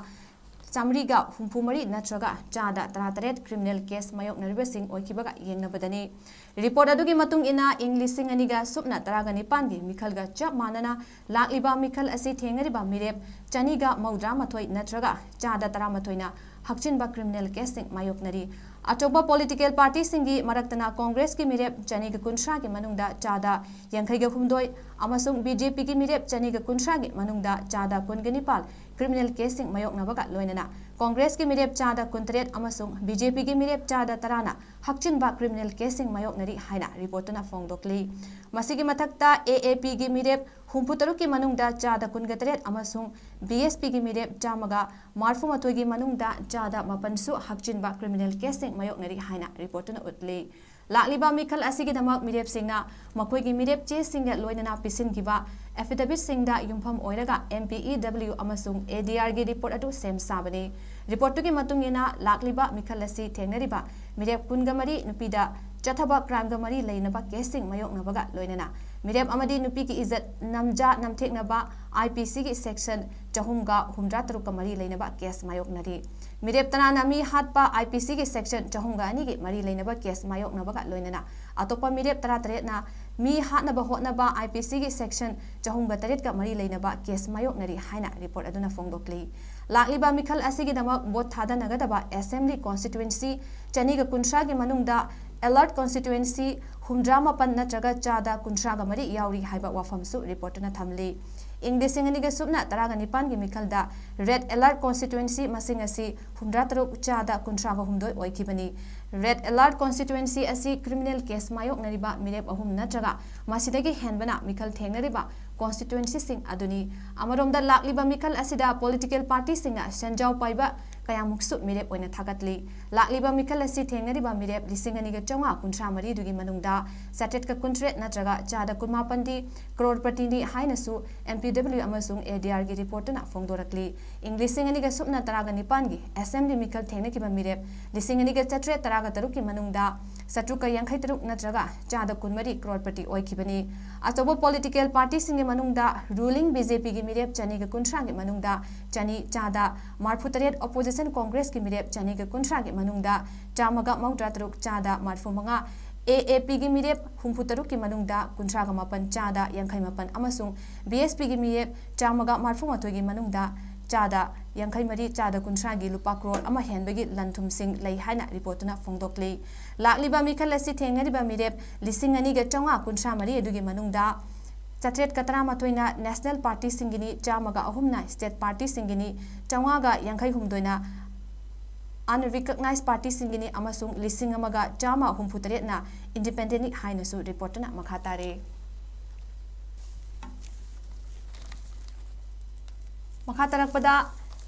ꯆꯥꯃꯔꯤꯒ ꯍꯨꯝꯐꯨ ꯃꯔꯤ ꯅꯠꯇ꯭ꯔꯒ ꯆꯥꯗ ꯇꯔꯥꯇꯔꯦꯠ criminal case ꯃꯥꯌꯣꯛꯅꯔꯤꯕꯁꯤꯡ ꯑꯣꯏꯈꯤꯕꯒ ꯌꯦꯡꯅꯕꯗꯅꯤ꯫ Report ꯑꯗꯨꯒꯤ ꯃꯇꯨꯡ ꯏꯟꯅ, ꯏꯪ ꯂꯤꯁꯤꯡ ꯑꯅꯤꯒ ꯁꯨꯞꯅ ꯇꯔꯥꯒ ꯅꯤꯄꯥꯟꯒꯤ ꯃꯤꯈꯜꯒ ꯆꯞ ꯃꯥꯟꯅꯅ ꯂꯥꯛꯂꯤꯕ ꯃꯤꯈꯜ ꯑꯁꯤ ꯊꯦꯡꯅꯔꯤꯕ ꯃꯤꯔꯦꯞ ꯆꯅꯤꯒ ꯃꯧꯗ꯭ꯔꯥ ꯃꯥꯊꯣꯏ ꯅꯠꯇ꯭ꯔꯒ ꯆꯥꯗ ꯇꯔꯥꯃꯥꯊꯣꯏꯅ ꯍꯛꯆꯤꯟꯕ criminal caseꯁꯤꯡ ꯃꯥꯌꯣꯛꯅꯔꯤ꯫ ꯑꯆꯧꯕ political partyꯁꯤꯡꯒꯤ ꯃꯔꯛꯇꯅ Congressꯀꯤ ꯃꯤꯔꯦꯞ ꯆꯅꯤꯒ ꯀꯨꯟꯊ꯭ꯔꯥꯒꯤ ꯃꯅꯨꯡꯗ ꯆꯥꯗ ꯌꯥꯡꯈꯩꯒ ꯍꯨꯝꯗꯣꯏ ꯑꯃꯁꯨꯡ BJPꯒꯤ ꯃꯤꯔꯦꯞ ꯆꯅꯤꯒ ꯀꯨꯟꯊ꯭ꯔꯥꯒꯤ ꯃꯅꯨꯡꯗ ꯆꯥꯗ ꯀꯨꯟꯒ ꯅꯤꯄꯥꯜ criminal caseꯁꯤꯡ ꯃꯥꯌꯣꯛꯅꯕꯒ ꯂꯣꯏꯅꯅ Congressꯀꯤ ꯃꯤꯔꯦꯞ ꯆꯥꯗ ꯀꯨꯟꯇꯔꯦꯠ ꯑꯃꯁꯨꯡ BJPꯒꯤ ꯃꯤꯔꯦꯞ ꯆꯥꯗ ꯇꯔꯥꯅ ꯍꯛꯆꯤꯟꯕ criminal caseꯁꯤꯡ ꯃꯥꯌꯣꯛꯅꯔꯤ ꯍꯥꯏꯅ report ꯑꯗꯨꯅ ꯐꯣꯡꯗꯣꯛꯂꯤ꯫ ꯃꯁꯤꯒꯤ ꯃꯊꯛꯇ, AAPꯒꯤ ꯃꯤꯔꯦꯞ ꯍꯨꯝꯐꯨ ꯇꯔꯨꯛꯀꯤ ꯃꯅꯨꯡꯗ ꯆꯥꯗ ꯀꯨꯟꯒ ꯇꯔꯦꯠ ꯑꯃꯁꯨꯡ BSPꯒꯤ ꯃꯤꯔꯦꯞ ꯆꯥꯝꯃꯒ ꯃꯔꯐꯨ ꯃꯥꯊꯣꯏꯒꯤ ꯃꯅꯨꯡꯗ ꯆꯥꯗ ꯃꯥꯄꯟꯁꯨ ꯍꯛꯆꯤꯟꯕ criminal caseꯁꯤꯡ ꯃꯥꯌꯣꯛꯅꯔꯤ ꯍꯥꯏꯅ report ꯑꯗꯨꯅ ꯎꯠꯂꯤ꯫ ꯂꯥꯛꯂꯤꯕ ꯃꯤꯈꯜ ꯑꯁꯤꯒꯤꯗꯃꯛ ꯃꯤꯔꯦꯞꯁꯤꯡꯅ ꯃꯈꯣꯏꯒꯤ ꯃꯤꯔꯦꯞ ꯆꯦꯁꯤꯡꯒ ꯂꯣꯏꯅꯅ ꯄꯤꯁꯤꯟꯈꯤꯕ affidavitꯁꯤꯡꯗ ꯌꯨꯝꯐꯝ ꯑꯣꯏꯔꯒ MPEW ꯑꯃꯁꯨꯡ ADRꯒꯤ report ꯑꯗꯨ ꯁꯦꯝ ꯁꯥꯕꯅꯤ꯫ Reportꯇꯨꯒꯤ ꯃꯇꯨꯡ ꯏꯟꯅ, ꯂꯥꯛꯂꯤꯕ ꯃꯤꯈꯜ ꯑꯁꯤ ꯊꯦꯡꯅꯔꯤꯕ ꯃꯤꯔꯦꯞ ꯀꯨꯟꯒ ꯃꯔꯤ ꯅꯨꯄꯤꯗ ꯆꯠꯊꯕ crimeꯒ ꯃꯔꯤ ꯂꯩꯅꯕ caseꯁꯤꯡ ꯃꯥꯌꯣꯛꯅꯕꯒ ꯂꯣꯏꯅꯅ ꯃꯤꯔꯦꯞ ꯑꯃꯗꯤ ꯅꯨꯄꯤꯒꯤ ꯏꯖꯠ ꯅꯝꯖꯥ ꯅꯝꯊꯦꯛꯅꯕ I P C ꯒꯤ section ꯆꯍꯨꯝꯒ ꯍꯨꯝꯗ꯭ꯔꯥ ꯇꯔꯨꯛꯀ ꯃꯔꯤ ꯂꯩꯅꯕ case ꯃꯥꯌꯣꯛꯅꯔꯤ꯫ ꯃꯤꯔꯦꯞ ꯇꯔꯥꯅ ꯃꯤ ꯍꯥꯠꯄ I P C ꯒꯤ section ꯆꯍꯨꯝꯒ ꯑꯅꯤꯒꯤ ꯃꯔꯤ ꯂꯩꯅꯕ case ꯃꯥꯌꯣꯛꯅꯕꯒ ꯂꯣꯏꯅꯅ ꯑꯇꯣꯞꯄ ꯃꯤꯔꯦꯞ ꯇꯔꯥꯇꯔꯦꯠꯅ ꯃꯤ ꯍꯥꯠꯅꯕ ꯍꯣꯠꯅꯕ I P C ꯒꯤ section ꯆꯍꯨꯝꯒ ꯇꯔꯦꯠꯀ ꯃꯔꯤ ꯂꯩꯅꯕ case ꯃꯥꯌꯣꯛꯅꯔꯤ ꯍꯥꯏꯅ report ꯑꯗꯨꯅ ꯐꯣꯡꯗꯣꯛꯂꯤ꯫ ꯂꯥꯛꯂꯤꯕ ꯃꯤꯈꯜ ꯑꯁꯤꯒꯤꯗꯃꯛ vote ꯊꯥꯗꯅꯒꯗꯕ assembly constituency ꯆꯅꯤꯒ ꯀꯨꯟꯊ꯭ꯔꯥꯒꯤ ꯃꯅꯨꯡꯗ alert constituency ꯍꯨꯝꯗ꯭ꯔꯥ ꯃꯥꯄꯟ ꯅꯠꯇ꯭ꯔꯒ ꯆꯥꯗ ꯀꯨꯟꯊ꯭ꯔꯥꯒ ꯃꯔꯤ ꯌꯥꯎꯔꯤ ꯍꯥꯏꯕ ꯋꯥꯐꯝꯁꯨ report ꯑꯗꯨꯅ ꯊꯝꯂꯤ꯫ ꯏꯪ ꯂꯤꯁꯤꯡ ꯑꯅꯤꯒ ꯁꯨꯞꯅ ꯇꯔꯥꯒ ꯅꯤꯄꯥꯟꯒꯤ ꯃꯤꯈꯜꯗ red alert constituency ꯃꯁꯤꯡ ꯑꯁꯤ ꯍꯨꯝꯗ꯭ꯔꯥ ꯇꯔꯨꯛ ꯆꯥꯗ ꯀꯨꯟꯊ꯭ꯔꯥꯒ ꯍꯨꯝꯗꯣꯏ ꯑꯣꯏꯈꯤꯕꯅꯤ꯫ Red alert constituency ꯑꯁꯤ criminal case ꯃꯥꯌꯣꯛꯅꯔꯤꯕ ꯃꯤꯔꯦꯞ ꯑꯍꯨꯝ ꯅꯠꯇ꯭ꯔꯒ ꯃꯁꯤꯗꯒꯤ ꯍꯦꯟꯕꯅ ꯃꯤꯈꯜ ꯊꯦꯡꯅꯔꯤꯕ constituency ꯁꯤꯡ ꯑꯗꯨꯅꯤ꯫ ꯑꯃꯔꯣꯝꯗ ꯂꯥꯛꯂꯤꯕ ꯃꯤꯈꯜ ꯑꯁꯤꯗ political party ꯁꯤꯡꯅ ꯁꯦꯟꯖꯥꯎ ꯄꯥꯏꯕ ꯀꯌꯥꯃꯨꯛꯁꯨ ꯃꯤꯔꯦꯞ ꯑꯣꯏꯅ ꯊꯥꯒꯠꯂꯤ꯫ ꯂꯥꯛꯂꯤꯕ ꯃꯤꯈꯜ ꯑꯁꯤ ꯊꯦꯡꯅꯔꯤꯕ ꯃꯤꯔꯦꯞ ꯂꯤꯁꯤꯡ ꯑꯅꯤꯒ ꯆꯥꯝꯃꯉꯥ ꯀꯨꯟꯊ꯭ꯔꯥ ꯃꯔꯤꯗꯨꯒꯤ ꯃꯅꯨꯡꯗ ꯆꯥꯇ꯭ꯔꯦꯠꯀ ꯀꯨꯟꯇꯔꯦꯠ ꯅꯠꯇ꯭ꯔꯒ ꯆꯥꯗ ꯀꯨꯟꯃꯥꯄꯟꯗꯤ crorepatiꯅꯤ ꯍꯥꯏꯅꯁꯨ M P W ꯑꯃꯁꯨꯡ A D R ꯒꯤ report ꯑꯗꯨꯅ ꯐꯣꯡꯗꯣꯔꯛꯂꯤ꯫ ꯏꯪ ꯂꯤꯁꯤꯡ ꯑꯅꯤꯒ ꯁꯨꯞꯅ ꯇꯔꯥꯒ ꯅꯤꯄꯥꯟꯒꯤ assembly ꯃꯤꯈꯜ ꯊꯦꯡꯅꯈꯤꯕ ꯃꯤꯔꯦꯞ ꯂꯤꯁꯤꯡ ꯑꯅꯤꯒ ꯆꯥꯇ꯭ꯔꯦꯠ ꯇꯔꯥꯒ ꯇꯔꯨꯛꯀꯤ ꯃꯅꯨꯡꯗ ꯆꯥꯇ꯭ꯔꯨꯛꯀ ꯌꯥꯡꯈꯩ ꯇꯔꯨꯛ ꯅꯠꯇ꯭ꯔꯒ ꯆꯥꯗ ꯀꯨꯟꯃꯔꯤ crorepati ꯑꯣꯏꯈꯤꯕꯅꯤ꯫ ꯑꯆꯧꯕ political party ꯁꯤꯡꯒꯤ ꯃꯅꯨꯡꯗ ruling B J P ꯒꯤ ꯃꯤꯔꯦꯞ ꯆꯅꯤꯒ ꯀꯨꯟꯊ꯭ꯔꯥꯒꯤ ꯃꯅꯨꯡꯗ ꯆꯅꯤ ꯆꯥꯗ ꯃꯔꯐꯨ ꯇꯔꯦꯠ, opposition Congress ꯀꯤ ꯃꯤꯔꯦꯞ ꯆꯅꯤꯒ ꯀꯨꯟꯊ꯭ꯔꯥꯒꯤ ꯃꯅꯨꯡꯗ ꯆꯥꯝꯃꯒ ꯃꯧꯗ꯭ꯔꯥ ꯇꯔꯨꯛ ꯆꯥꯗ ꯃꯔꯐꯨ ꯃꯉꯥ, A A P ꯒꯤ ꯃꯤꯔꯦꯞ ꯍꯨꯝꯐꯨ ꯇꯔꯨꯛꯀꯤ ꯃꯅꯨꯡꯗ ꯀꯨꯟꯊ꯭ꯔꯥꯒ ꯃꯥꯄꯟ ꯆꯥꯗ ꯌꯥꯡꯈꯩ ꯃꯥꯄꯟ ꯑꯃꯁꯨꯡ B S P ꯒꯤ ꯃꯤꯔꯦꯞ ꯆꯥꯝꯃꯒ ꯃꯔꯐꯨ ꯃꯥꯊꯣꯏꯒꯤ ꯃꯅꯨꯡꯗ ꯆꯥꯗ ꯌꯥꯡꯈꯩ ꯃꯔꯤ, ꯆꯥꯗ ꯀꯨꯟꯊ꯭ꯔꯥꯒꯤ ꯂꯨꯄꯥ crore ꯑꯃ ꯍꯦꯟꯕꯒꯤ ꯂꯟ ꯊꯨꯝꯁꯤꯡ ꯂꯩ ꯍꯥꯏꯅ report ꯑꯗꯨꯅ ꯐꯣꯡꯗꯣꯛꯂꯤ꯫ ꯂꯥꯛꯂꯤꯕ ꯃꯤꯈꯜ ꯑꯁꯤ ꯊꯦꯡꯅꯔꯤꯕ ꯃꯤꯔꯦꯞ ꯂꯤꯁꯤꯡ ꯑꯅꯤꯒ ꯆꯥꯝꯃꯉꯥ ꯀꯨꯟꯊ꯭ꯔꯥ ꯃꯔꯤ ꯑꯗꯨꯒꯤ ꯃꯅꯨꯡꯗ ꯆꯥꯇ꯭ꯔꯦꯠꯀ ꯇꯔꯥꯃꯥꯊꯣꯏꯅ national party ꯁꯤꯡꯒꯤꯅꯤ, ꯆꯥꯝꯃꯒ ꯑꯍꯨꯝꯅ state party ꯁꯤꯡꯒꯤꯅꯤ, ꯆꯥꯝꯃꯉꯥꯒ ꯌꯥꯡꯈꯩ ꯍꯨꯝꯗꯣꯏꯅ unrecognized party ꯁꯤꯡꯒꯤꯅꯤ ꯑꯃꯁꯨꯡ ꯂꯤꯁꯤꯡ ꯑꯃꯒ ꯆꯥꯝꯃ ꯍꯨꯝꯐꯨ ꯇꯔꯦꯠꯅ independent ꯅꯤ ꯍꯥꯏꯅꯁꯨ report ꯑꯗꯨꯅ ꯃꯈꯥ ꯇꯥꯔꯦ꯫ ꯃꯈꯥ ꯇꯥꯔꯛꯄꯗ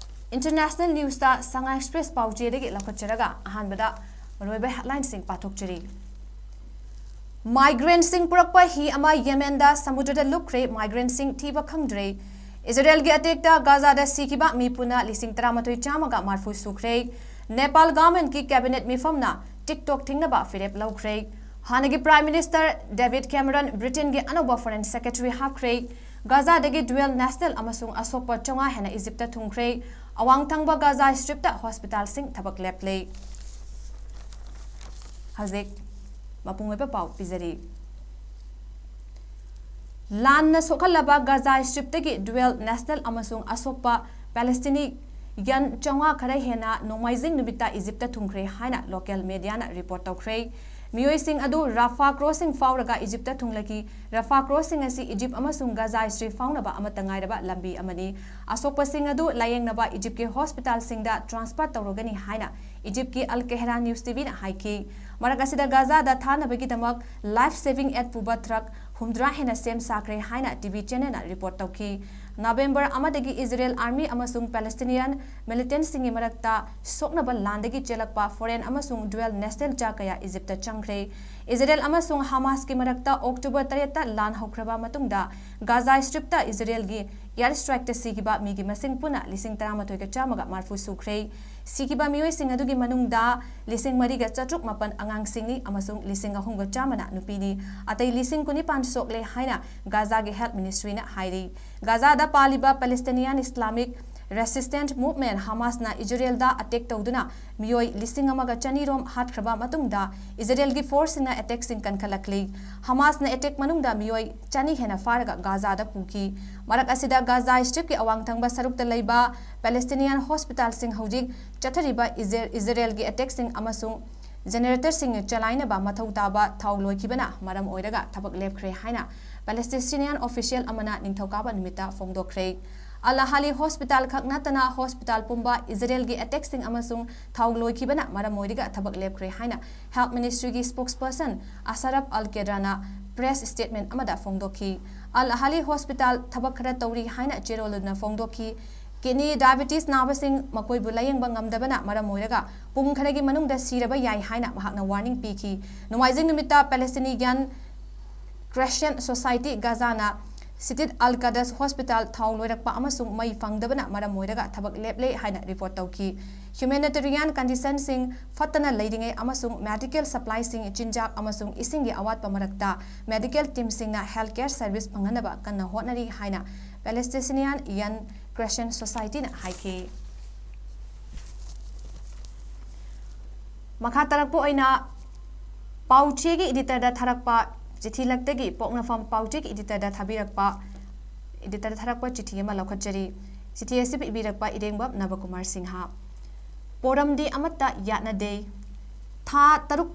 international news ꯇ Sangha Express ꯄꯥꯎꯆꯦꯗꯒꯤ ꯂꯧꯈꯠꯆꯔꯒ ꯑꯍꯥꯟꯕꯗ ꯃꯔꯨꯑꯣꯏꯕ headline ꯁꯤꯡ ꯄꯥꯊꯣꯛꯆꯔꯤ꯫ Migrant ꯁꯤꯡ ꯄꯨꯔꯛꯄ ꯍꯤ ꯑꯃ Yemen ꯗ ꯁꯃꯨꯗ꯭ꯔꯗ ꯂꯨꯞꯈ꯭ꯔꯦ, migrant ꯁꯤꯡ ꯊꯤꯕ ꯈꯪꯗ꯭ꯔꯦ꯫ ꯏꯖꯔꯦꯜꯒꯤ ꯑꯇꯦꯛꯇ ꯒꯥꯖꯥꯗ ꯁꯤꯈꯤꯕ ꯃꯤ ꯄꯨꯟꯅ ꯂꯤꯁꯤꯡ ꯇꯔꯥꯃꯥꯊꯣꯏ ꯆꯥꯝꯃꯒ ꯃꯔꯐꯨ ꯁꯨꯈ꯭ꯔꯦ꯫ ꯅꯦꯄꯥꯜ government ꯀꯤ cabinet ꯃꯤꯐꯝꯅ TikTok ꯊꯤꯡꯅꯕ ꯐꯤꯔꯦꯞ ꯂꯧꯈ꯭ꯔꯦ꯫ ꯍꯥꯟꯅꯒꯤ Prime Minister David Cameron Britainꯒꯤ ꯑꯅꯧꯕ Foreign Secretary ꯍꯥꯞꯈ꯭ꯔꯦ꯫ ꯒꯥꯖꯥꯗꯒꯤ dual national ꯑꯃꯁꯨꯡ ꯑꯁꯣꯛꯄ ꯆꯥꯝꯃꯉꯥ ꯍꯦꯟꯅ Egyptꯇ ꯊꯨꯡꯈ꯭ꯔꯦ꯫ ꯑꯋꯥꯡ ꯊꯪꯕ Gaza Stripꯇ hospitalꯁꯤꯡ ꯊꯕꯛ ꯂꯦꯞꯂꯦ꯫ ꯍꯧꯖꯤꯛ ꯃꯄꯨꯡ ꯑꯣꯏꯕ ꯄꯥꯎ ꯄꯤꯖꯔꯤ꯫ ꯂꯥꯟꯅ ꯁꯣꯛꯍꯜꯂꯕ Gaza Stripꯇꯒꯤ dual national ꯑꯃꯁꯨꯡ ꯑꯁꯣꯛꯄ Palestinian ꯆꯥꯝꯃꯉꯥ ꯈꯔ ꯍꯦꯟꯅ ꯅꯣꯡꯃꯥꯏꯖꯤꯡ ꯅꯨꯃꯤꯠꯇ Egyptꯇ ꯊꯨꯡꯈ꯭ꯔꯦ ꯍꯥꯏꯅ local mediaꯅ report ꯇꯧꯈ꯭ꯔꯦ꯫ ꯃꯤꯑꯣꯏꯁꯤꯡ ꯑꯗꯨ Rafah crossing ꯐꯥꯎꯔꯒ Egyptꯇ ꯊꯨꯡꯂꯈꯤ꯫ Rafah crossing ꯑꯁꯤ Egypt ꯑꯃꯁꯨꯡ Gaza Strip ꯐꯥꯎꯅꯕ ꯑꯃꯠꯇ ꯉꯥꯏꯔꯕ ꯂꯝꯕꯤ ꯑꯃꯅꯤ꯫ ꯑꯁꯣꯛꯄꯁꯤꯡ ꯑꯗꯨ ꯂꯥꯌꯦꯡꯅꯕ Egyptꯀꯤ hospitalꯁꯤꯡꯗ transfer ꯇꯧꯔꯒꯅꯤ ꯍꯥꯏꯅ Egyptꯀꯤ Al Qahera News TVꯅ ꯍꯥꯏꯈꯤ꯫ ꯃꯔꯛ ꯑꯁꯤꯗ Gazaꯗ ꯊꯥꯅꯕꯒꯤꯗꯃꯛ life saving aid ꯄꯨꯕ truck ꯍꯨꯝꯗ꯭ꯔꯥ ꯍꯦꯟꯅ ꯁꯦꯝ ꯁꯥꯈ꯭ꯔꯦ ꯍꯥꯏꯅ TV channelꯅ report ꯇꯧꯈꯤ꯫ November ꯑꯃꯗꯒꯤ Israel Army ꯑꯃꯁꯨꯡ Palestinian militantꯁꯤꯡꯒꯤ ꯃꯔꯛꯇ ꯁꯣꯛꯅꯕ ꯂꯥꯟꯗꯒꯤ ꯆꯦꯜꯂꯛꯄ foreign ꯑꯃꯁꯨꯡ dual national ꯆꯥ ꯀꯌꯥ Egyptꯇ ꯆꯪꯈ꯭ꯔꯦ꯫ Israel ꯑꯃꯁꯨꯡ Hamasꯀꯤ ꯃꯔꯛꯇ October ꯇꯔꯦꯠꯇ ꯂꯥꯟ ꯍꯧꯈ꯭ꯔꯕ ꯃꯇꯨꯡꯗ Gaza Stripꯇ Israelꯒꯤ air strikeꯇ ꯁꯤꯈꯤꯕ ꯃꯤꯒꯤ ꯃꯁꯤꯡ ꯄꯨꯟꯅ ꯂꯤꯁꯤꯡ ꯇꯔꯥꯃꯥꯊꯣꯏꯒ ꯆꯥꯝꯃꯒ ꯃꯔꯤꯐꯨ ꯁꯨꯈ꯭ꯔꯦ꯫ ꯁꯤꯈꯤꯕ ꯃꯤꯑꯣꯏꯁꯤꯡ ꯑꯗꯨꯒꯤ ꯃꯅꯨꯡꯗ ꯂꯤꯁꯤꯡ ꯃꯔꯤꯒ ꯆꯥꯇ꯭ꯔꯨꯛ ꯃꯥꯄꯟ ꯑꯉꯥꯡꯁꯤꯡꯅꯤ ꯑꯃꯁꯨꯡ ꯂꯤꯁꯤꯡ ꯑꯍꯨꯝꯒ ꯆꯥꯝꯃꯅ ꯅꯨꯄꯤꯅꯤ꯫ ꯑꯇꯩ ꯂꯤꯁꯤꯡ ꯀꯨꯟꯅꯤꯄꯥꯟ ꯁꯣꯛꯂꯦ ꯍꯥꯏꯅ Gazaꯒꯤ health ministryꯅ ꯍꯥꯏꯔꯤ꯫ Gazaꯗ ꯄꯥꯜꯂꯤꯕ Palestinian Islamic Resistance Movement Hamasꯅ Israelꯗ attack ꯇꯧꯗꯨꯅ ꯃꯤꯑꯣꯏ ꯂꯤꯁꯤꯡ ꯑꯃꯒ ꯆꯅꯤ ꯔꯣꯝ ꯍꯥꯠꯈ꯭ꯔꯕ ꯃꯇꯨꯡꯗ Israelꯒꯤ forceꯁꯤꯡꯅ attackꯁꯤꯡ ꯀꯟꯈꯠꯂꯛꯂꯤ꯫ Hamasꯅ attack ꯃꯅꯨꯡꯗ ꯃꯤꯑꯣꯏ ꯆꯅꯤ ꯍꯦꯟꯅ ꯐꯥꯔꯒ Gazaꯗ ꯄꯨꯈꯤ꯫ ꯃꯔꯛ ꯑꯁꯤꯗ Gaza Stripꯀꯤ ꯑꯋꯥꯡ ꯊꯪꯕ ꯁꯔꯨꯛꯇ ꯂꯩꯕ Palestinian hospitalꯁꯤꯡ ꯍꯧꯖꯤꯛ ꯆꯠꯊꯔꯤꯕ Isra-, Israelꯒꯤ attackꯁꯤꯡ ꯑꯃꯁꯨꯡ generatorꯁꯤꯡ ꯆꯂꯥꯏꯅꯕ ꯃꯊꯧ ꯇꯥꯕ ꯊꯥꯎ ꯂꯣꯏꯈꯤꯕꯅ ꯃꯔꯝ ꯑꯣꯏꯔꯒ ꯊꯕꯛ ꯂꯦꯞꯈ꯭ꯔꯦ ꯍꯥꯏꯅ Palestinian official ꯑꯃꯅ ꯅꯤꯡꯊꯧꯀꯥꯕ ꯅꯨꯃꯤꯠꯇ ꯐꯣꯡꯗꯣꯛꯈ꯭ꯔꯦ꯫ Al Ahli hospital ꯈꯛ ꯅꯠꯇꯅ hospital ꯄꯨꯝꯕ Israelꯒꯤ attackꯁꯤꯡ ꯑꯃꯁꯨꯡ ꯊꯥꯎ ꯂꯣꯏꯈꯤꯕꯅ ꯃꯔꯝ ꯑꯣꯏꯔꯒ ꯊꯕꯛ ꯂꯦꯞꯈ꯭ꯔꯦ ꯍꯥꯏꯅ health ministryꯒꯤ spokesperson Asaraf Al Qadrina press statement ꯑꯃꯗ ꯐꯣꯡꯗꯣꯛꯈꯤ꯫ Al Ahli hospital ꯊꯕꯛ ꯈꯔ ꯇꯧꯔꯤ ꯍꯥꯏꯅ ꯆꯦꯔꯣꯜ ꯑꯗꯨꯅ ꯐꯣꯡꯗꯣꯛꯈꯤ꯫ Kidney diabetes ꯅꯥꯕꯁꯤꯡ ꯃꯈꯣꯏꯕꯨ ꯂꯥꯌꯦꯡꯕ ꯉꯝꯗꯕꯅ ꯃꯔꯝ ꯑꯣꯏꯔꯒ ꯄꯨꯡ ꯈꯔꯒꯤ ꯃꯅꯨꯡꯗ ꯁꯤꯔꯕ ꯌꯥꯏ ꯍꯥꯏꯅ ꯃꯍꯥꯛꯅ warning ꯄꯤꯈꯤ꯫ ꯅꯣꯡꯃꯥꯏꯖꯤꯡ ꯅꯨꯃꯤꯠꯇ Palestinian Christian Society Gazaꯅ ꯁꯤꯇꯤꯠ ꯑꯜ ꯀꯗꯁ ꯍꯣꯁꯄꯤꯇꯥꯜ ꯊꯥꯎ ꯂꯣꯏꯔꯛꯄ ꯑꯃꯁꯨꯡ ꯃꯩ ꯐꯪꯗꯕꯅ ꯃꯔꯝ ꯑꯣꯏꯔꯒ ꯊꯕꯛ ꯂꯦꯞꯂꯦ ꯍꯥꯏꯅ ꯔꯤꯄꯣꯔꯠ ꯇꯧꯈꯤ꯫ ꯍ꯭ꯌꯨꯃꯦꯅꯤꯇꯦꯔꯤꯌꯥꯟ ꯀꯟꯗꯤꯁꯟꯁꯤꯡ ꯐꯠꯇꯅ ꯂꯩꯔꯤꯉꯩ ꯑꯃꯁꯨꯡ ꯃꯦꯗꯤꯀꯦꯜ ꯁꯄ꯭ꯂꯥꯏꯁꯤꯡ, ꯆꯤꯟꯖꯥꯛ ꯑꯃꯁꯨꯡ ꯏꯁꯤꯡꯒꯤ ꯑꯋꯥꯠꯄ ꯃꯔꯛꯇ ꯃꯦꯗꯤꯀꯦꯜ ꯇꯤꯝꯁꯤꯡꯅ ꯍꯦꯜꯊ ꯀꯦꯌꯔ ꯁꯔꯚꯤꯁ ꯐꯪꯍꯟꯅꯕ ꯀꯟꯅ ꯍꯣꯠꯅꯔꯤ ꯍꯥꯏꯅ ꯄꯦꯂꯦꯁꯇꯤꯁꯤꯅꯤꯌꯥꯟ ꯌꯟ ꯀ꯭ꯔꯦꯁꯟ ꯁꯣꯁꯥꯏꯇꯤꯅ ꯍꯥꯏꯈꯤ꯫ ꯃꯈꯥ ꯇꯥꯔꯛꯄ ꯑꯣꯏꯅ ꯄꯥꯎꯆꯦꯒꯤ ꯏꯗꯤꯇꯔꯗ ꯊꯥꯔꯛꯄ ꯆꯤꯊꯤ ꯂꯛꯇꯒꯤ ꯄꯣꯛꯅꯐꯝ ꯄꯥꯎꯆꯦꯒꯤ ꯏꯗꯤꯇꯔꯗ ꯊꯥꯕꯤꯔꯛꯄ, ꯏꯗꯤꯇꯔꯗ ꯊꯥꯔꯛꯄ ꯆꯤꯊꯤ ꯑꯃ ꯂꯧꯈꯠꯆꯔꯤ꯫ ꯆꯤꯊꯤ ꯑꯁꯤ ꯏꯕꯤꯔꯛꯄ ꯏꯔꯦꯡꯕꯝ ꯅꯕꯀꯨꯃꯥꯔ ꯁꯤꯡꯍ꯫ ꯄꯣꯔꯝꯗꯤ ꯑꯃꯠꯇ ꯌꯥꯠꯅꯗꯦ꯫ ꯊꯥ ꯇꯔꯨꯛ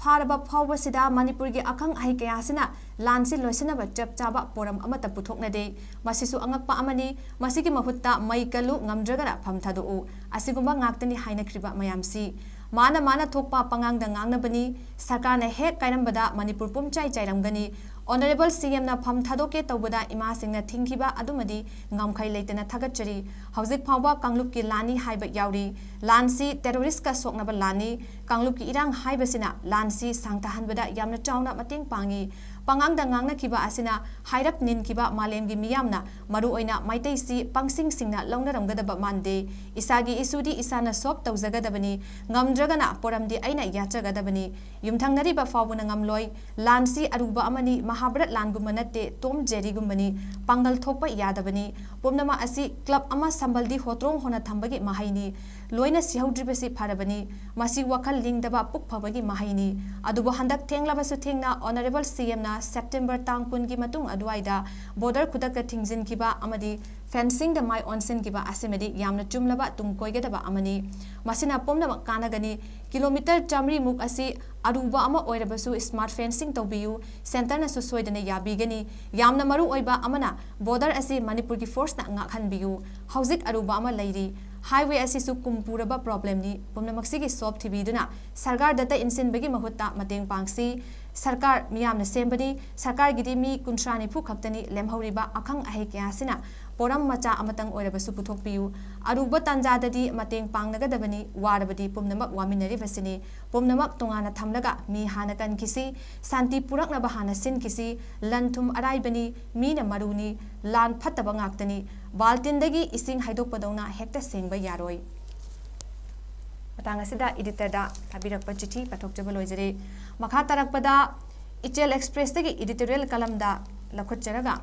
ꯐꯥꯔꯕ ꯐꯥꯎꯕꯁꯤꯗ ꯃꯅꯤꯄꯨꯔꯒꯤ ꯑꯈꯪ ꯑꯍꯩ ꯀꯌꯥꯁꯤꯅ ꯂꯥꯟꯁꯤ ꯂꯣꯏꯁꯤꯟꯅꯕ ꯆꯞ ꯆꯥꯕ ꯄꯣꯔꯝ ꯑꯃꯠꯇ ꯄꯨꯊꯣꯛꯅꯗꯦ꯫ ꯃꯁꯤꯁꯨ ꯑꯉꯛꯄ ꯑꯃꯅꯤ꯫ ꯃꯁꯤꯒꯤ ꯃꯍꯨꯠꯇ ꯃꯩ ꯀꯜꯂꯨ, ꯉꯝꯗ꯭ꯔꯒꯅ ꯐꯝ ꯊꯥꯗꯣꯛꯎ꯫ ꯑꯁꯤꯒꯨꯝꯕ ꯉꯥꯛꯇꯅꯤ ꯍꯥꯏꯅꯈ꯭ꯔꯤꯕ ꯃꯌꯥꯝꯁꯤ꯫ ꯃꯥꯅ ꯃꯥꯅ ꯊꯣꯛꯄ ꯄꯉꯥꯡꯗ ꯉꯥꯡꯅꯕꯅꯤ꯫ ꯁꯔꯀꯥꯔꯅ ꯍꯦꯛ ꯀꯥꯏꯔꯝꯕꯗ ꯃꯅꯤꯄꯨꯔ ꯄꯨꯝꯆꯥꯏ ꯆꯥꯏꯔꯝꯒꯅꯤ꯫ ꯑꯣꯅꯔꯦꯕꯜ ꯁꯤ ꯑꯦꯝꯅ ꯐꯝ ꯊꯥꯗꯣꯛꯀꯦ ꯇꯧꯕꯗ ꯏꯃꯥꯁꯤꯡꯅ ꯊꯤꯡꯈꯤꯕ ꯑꯗꯨꯃꯗꯤ ꯉꯝꯈꯩ ꯂꯩꯇꯅ ꯊꯥꯒꯠꯆꯔꯤ꯫ ꯍꯧꯖꯤꯛ ꯐꯥꯎꯕ ꯀꯥꯡꯂꯨꯞꯀꯤ ꯂꯥꯟꯅꯤ ꯍꯥꯏꯕ ꯌꯥꯎꯔꯤ꯫ ꯂꯥꯟꯁꯤ ꯇꯦꯔꯣꯔꯤꯁꯀ ꯁꯣꯛꯅꯕ ꯂꯥꯟꯅꯤ꯫ ꯀꯥꯡꯂꯨꯞꯀꯤ ꯏꯔꯥꯡ ꯍꯥꯏꯕꯁꯤꯅ ꯂꯥꯟꯁꯤ ꯁꯥꯡꯊꯍꯟꯕꯗ ꯌꯥꯝꯅ ꯆꯥꯎꯅ ꯃꯇꯦꯡ ꯄꯥꯡꯉꯤ꯫ ꯄꯉꯥꯡꯗ ꯉꯥꯡꯅꯈꯤꯕ ꯑꯁꯤꯅ ꯍꯥꯏꯔꯞ ꯅꯤꯟꯈꯤꯕ ꯃꯥꯂꯦꯝꯒꯤ ꯃꯤꯌꯥꯝꯅ, ꯃꯔꯨꯑꯣꯏꯅ ꯃꯩꯇꯩꯁꯤ, ꯄꯪꯁꯤꯡ ꯁꯤꯡꯅ ꯂꯧꯅꯔꯝꯒꯗꯕ ꯃꯥꯟꯗꯦ꯫ ꯏꯁꯥꯒꯤ ꯏꯁꯨꯗꯤ ꯏꯁꯥꯅ ꯁꯣꯞ ꯇꯧꯖꯒꯗꯕꯅꯤ꯫ ꯉꯝꯗ꯭ꯔꯒꯅ ꯄꯣꯔꯝꯗꯤ ꯑꯩꯅ ꯌꯥꯠꯆꯒꯗꯕꯅꯤ꯫ ꯌꯨꯝꯊꯪꯅꯔꯤꯕ ꯐꯥꯎꯕꯅ ꯉꯝꯂꯣꯏ꯫ ꯂꯥꯟꯁꯤ ꯑꯔꯨꯕ ꯑꯃꯅꯤ, ꯃꯍꯥꯚꯥꯔꯠ ꯂꯥꯟꯒꯨꯝꯕ ꯅꯠꯇꯦ, ꯇꯣꯝ ꯖꯦꯔꯤꯒꯨꯝꯕꯅꯤ꯫ ꯄꯥꯡꯒꯜ ꯊꯣꯛꯄ ꯌꯥꯗꯕꯅꯤ꯫ ꯄꯨꯝꯅꯃꯛ ꯑꯁꯤ ꯀ꯭ꯂꯕ ꯑꯃ ꯁꯝꯕꯜꯗꯤ ꯍꯣꯇ꯭ꯔꯣꯡ ꯍꯣꯅ ꯊꯝꯕꯒꯤ ꯃꯍꯩꯅꯤ꯫ ꯂꯣꯏꯅ ꯁꯤꯍꯧꯗ꯭ꯔꯤꯕꯁꯤ ꯐꯔꯕꯅꯤ꯫ ꯃꯁꯤ ꯋꯥꯈꯜ ꯂꯤꯡꯗꯕ ꯄꯨꯛ ꯐꯕꯒꯤ ꯃꯍꯩꯅꯤ꯫ ꯑꯗꯨꯕꯨ ꯍꯟꯗꯛ ꯊꯦꯡꯂꯕꯁꯨ ꯊꯦꯡꯅ ꯑꯣꯅꯔꯦꯕꯜ ꯁꯤ ꯑꯦꯝꯅ ꯁꯦꯞꯇꯦꯝꯕꯔ ꯇꯥꯡ ꯀꯨꯟꯒꯤ ꯃꯇꯨꯡ ꯑꯗꯨꯋꯥꯏꯗ ꯕꯣꯔꯗꯔ ꯈꯨꯗꯛꯇ ꯊꯤꯡꯖꯤꯟꯈꯤꯕ ꯑꯃꯗꯤ ꯐꯦꯟꯁꯤꯡꯗ ꯃꯥꯏ ꯑꯣꯟꯁꯤꯟꯈꯤꯕ ꯑꯁꯤꯃꯗꯤ ꯌꯥꯝꯅ ꯆꯨꯝꯂꯕ ꯇꯨꯡ ꯀꯣꯏꯒꯗꯕ ꯑꯃꯅꯤ꯫ ꯃꯁꯤꯅ ꯄꯨꯝꯅꯃꯛ ꯀꯥꯟꯅꯒꯅꯤ꯫ ꯀꯤꯂꯣꯃꯤꯇꯔ ꯆꯥꯃꯔꯤꯃꯨꯛ ꯑꯁꯤ ꯑꯔꯨꯕ ꯑꯃ ꯑꯣꯏꯔꯕꯁꯨ ꯁ꯭ꯃꯥꯔꯠ ꯐꯦꯟꯁꯤꯡ ꯇꯧꯕꯤꯌꯨ꯫ ꯁꯦꯟꯇꯔꯅꯁꯨ ꯁꯣꯏꯗꯅ ꯌꯥꯕꯤꯒꯅꯤ꯫ ꯌꯥꯝꯅ ꯃꯔꯨ ꯑꯣꯏꯕ ꯑꯃꯅ ꯕꯣꯔꯗꯔ ꯑꯁꯤ ꯃꯅꯤꯄꯨꯔꯒꯤ ꯐꯣꯔꯁꯅ ꯉꯥꯛꯍꯟꯕꯤꯌꯨ꯫ ꯍꯧꯖꯤꯛ ꯑꯔꯨꯕ ꯑꯃ ꯂꯩꯔꯤ꯫ ꯍꯥꯏꯋꯦ ꯑꯁꯤꯁꯨ ꯀꯨꯝ ꯄꯨꯔꯕ ꯄ꯭ꯔꯣꯕ꯭ꯂꯦꯝꯅꯤ꯫ ꯄꯨꯝꯅꯃꯛꯁꯤꯒꯤ ꯁꯣꯞ ꯊꯤꯕꯤꯗꯨꯅ ꯁꯔꯀꯥꯔꯗꯇ ꯏꯟꯁꯤꯟꯕꯒꯤ ꯃꯍꯨꯠꯇ ꯃꯇꯦꯡ ꯄꯥꯡꯁꯤ꯫ ꯁꯔꯀꯥꯔ ꯃꯤꯌꯥꯝꯅ ꯁꯦꯝꯕꯅꯤ꯫ ꯁꯔꯀꯥꯔꯒꯤꯗꯤ ꯃꯤ ꯀꯨꯟꯊ꯭ꯔꯥ ꯅꯤꯐꯨ ꯈꯛꯇꯅꯤ꯫ ꯂꯦꯝꯍꯧꯔꯤꯕ ꯑꯈꯪ ꯑꯍꯩ ꯀꯌꯥꯁꯤꯅ ꯄꯣꯔꯝ ꯃꯆꯥ ꯑꯃꯇꯪ ꯑꯣꯏꯔꯕꯁꯨ ꯄꯨꯊꯣꯛꯄꯤꯌꯨ꯫ ꯑꯔꯨꯕ ꯇꯥꯟꯖꯥꯗꯗꯤ ꯃꯇꯦꯡ ꯄꯥꯡꯅꯒꯗꯕꯅꯤ꯫ ꯋꯥꯔꯕꯗꯤ ꯄꯨꯝꯅꯃꯛ ꯋꯥꯃꯤꯟꯅꯔꯤꯕꯁꯤꯅꯤ꯫ ꯄꯨꯝꯅꯃꯛ ꯇꯣꯉꯥꯟꯅ ꯊꯝꯂꯒ ꯃꯤ ꯍꯥꯟꯅ ꯀꯟꯈꯤꯁꯤ꯫ ꯁꯥꯟꯇꯤ ꯄꯨꯔꯛꯅꯕ ꯍꯥꯟꯅ ꯁꯤꯟꯈꯤꯁꯤ꯫ ꯂꯟ ꯊꯨꯝ ꯑꯔꯥꯏꯕꯅꯤ꯫ ꯃꯤꯅ ꯃꯔꯨꯅꯤ꯫ ꯂꯥꯟ ꯐꯠꯇꯕ ꯉꯥꯛꯇꯅꯤ꯫ ꯕꯥꯜꯇꯤꯟꯗꯒꯤ ꯏꯁꯤꯡ ꯍꯩꯗꯣꯛꯄꯗꯧꯅ ꯍꯦꯛꯇ ꯁꯦꯡꯕ ꯌꯥꯔꯣꯏ꯫ ꯃꯇꯥꯡ ꯑꯁꯤꯗ ꯏꯗꯤꯇꯔꯗ ꯊꯥꯕꯤꯔꯛꯄ ꯆꯤꯊꯤ ꯄꯥꯊꯣꯛꯆꯕ ꯂꯣꯏꯖꯔꯦ꯫ ꯃꯈꯥ ꯇꯥꯔꯛꯄꯗ ꯏꯆꯦꯜ ꯑꯦꯛꯁꯄ꯭ꯔꯦꯁꯇꯒꯤ ꯏꯗꯤꯇꯣꯔꯤꯌꯦꯜ ꯀꯂꯝꯗ ꯂꯧꯈꯠꯆꯔꯒ,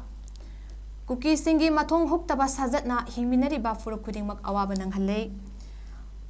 ꯀꯨꯀꯤꯁꯤꯡꯒꯤ ꯃꯊꯣꯡ ꯍꯨꯛꯇꯕ ꯁꯥꯖꯠꯅ ꯍꯤꯡꯃꯤꯟꯅꯔꯤꯕ ꯐꯨꯔꯨꯞ ꯈꯨꯗꯤꯡꯃꯛ ꯑꯋꯥꯕ ꯅꯪꯍꯜꯂꯦ꯫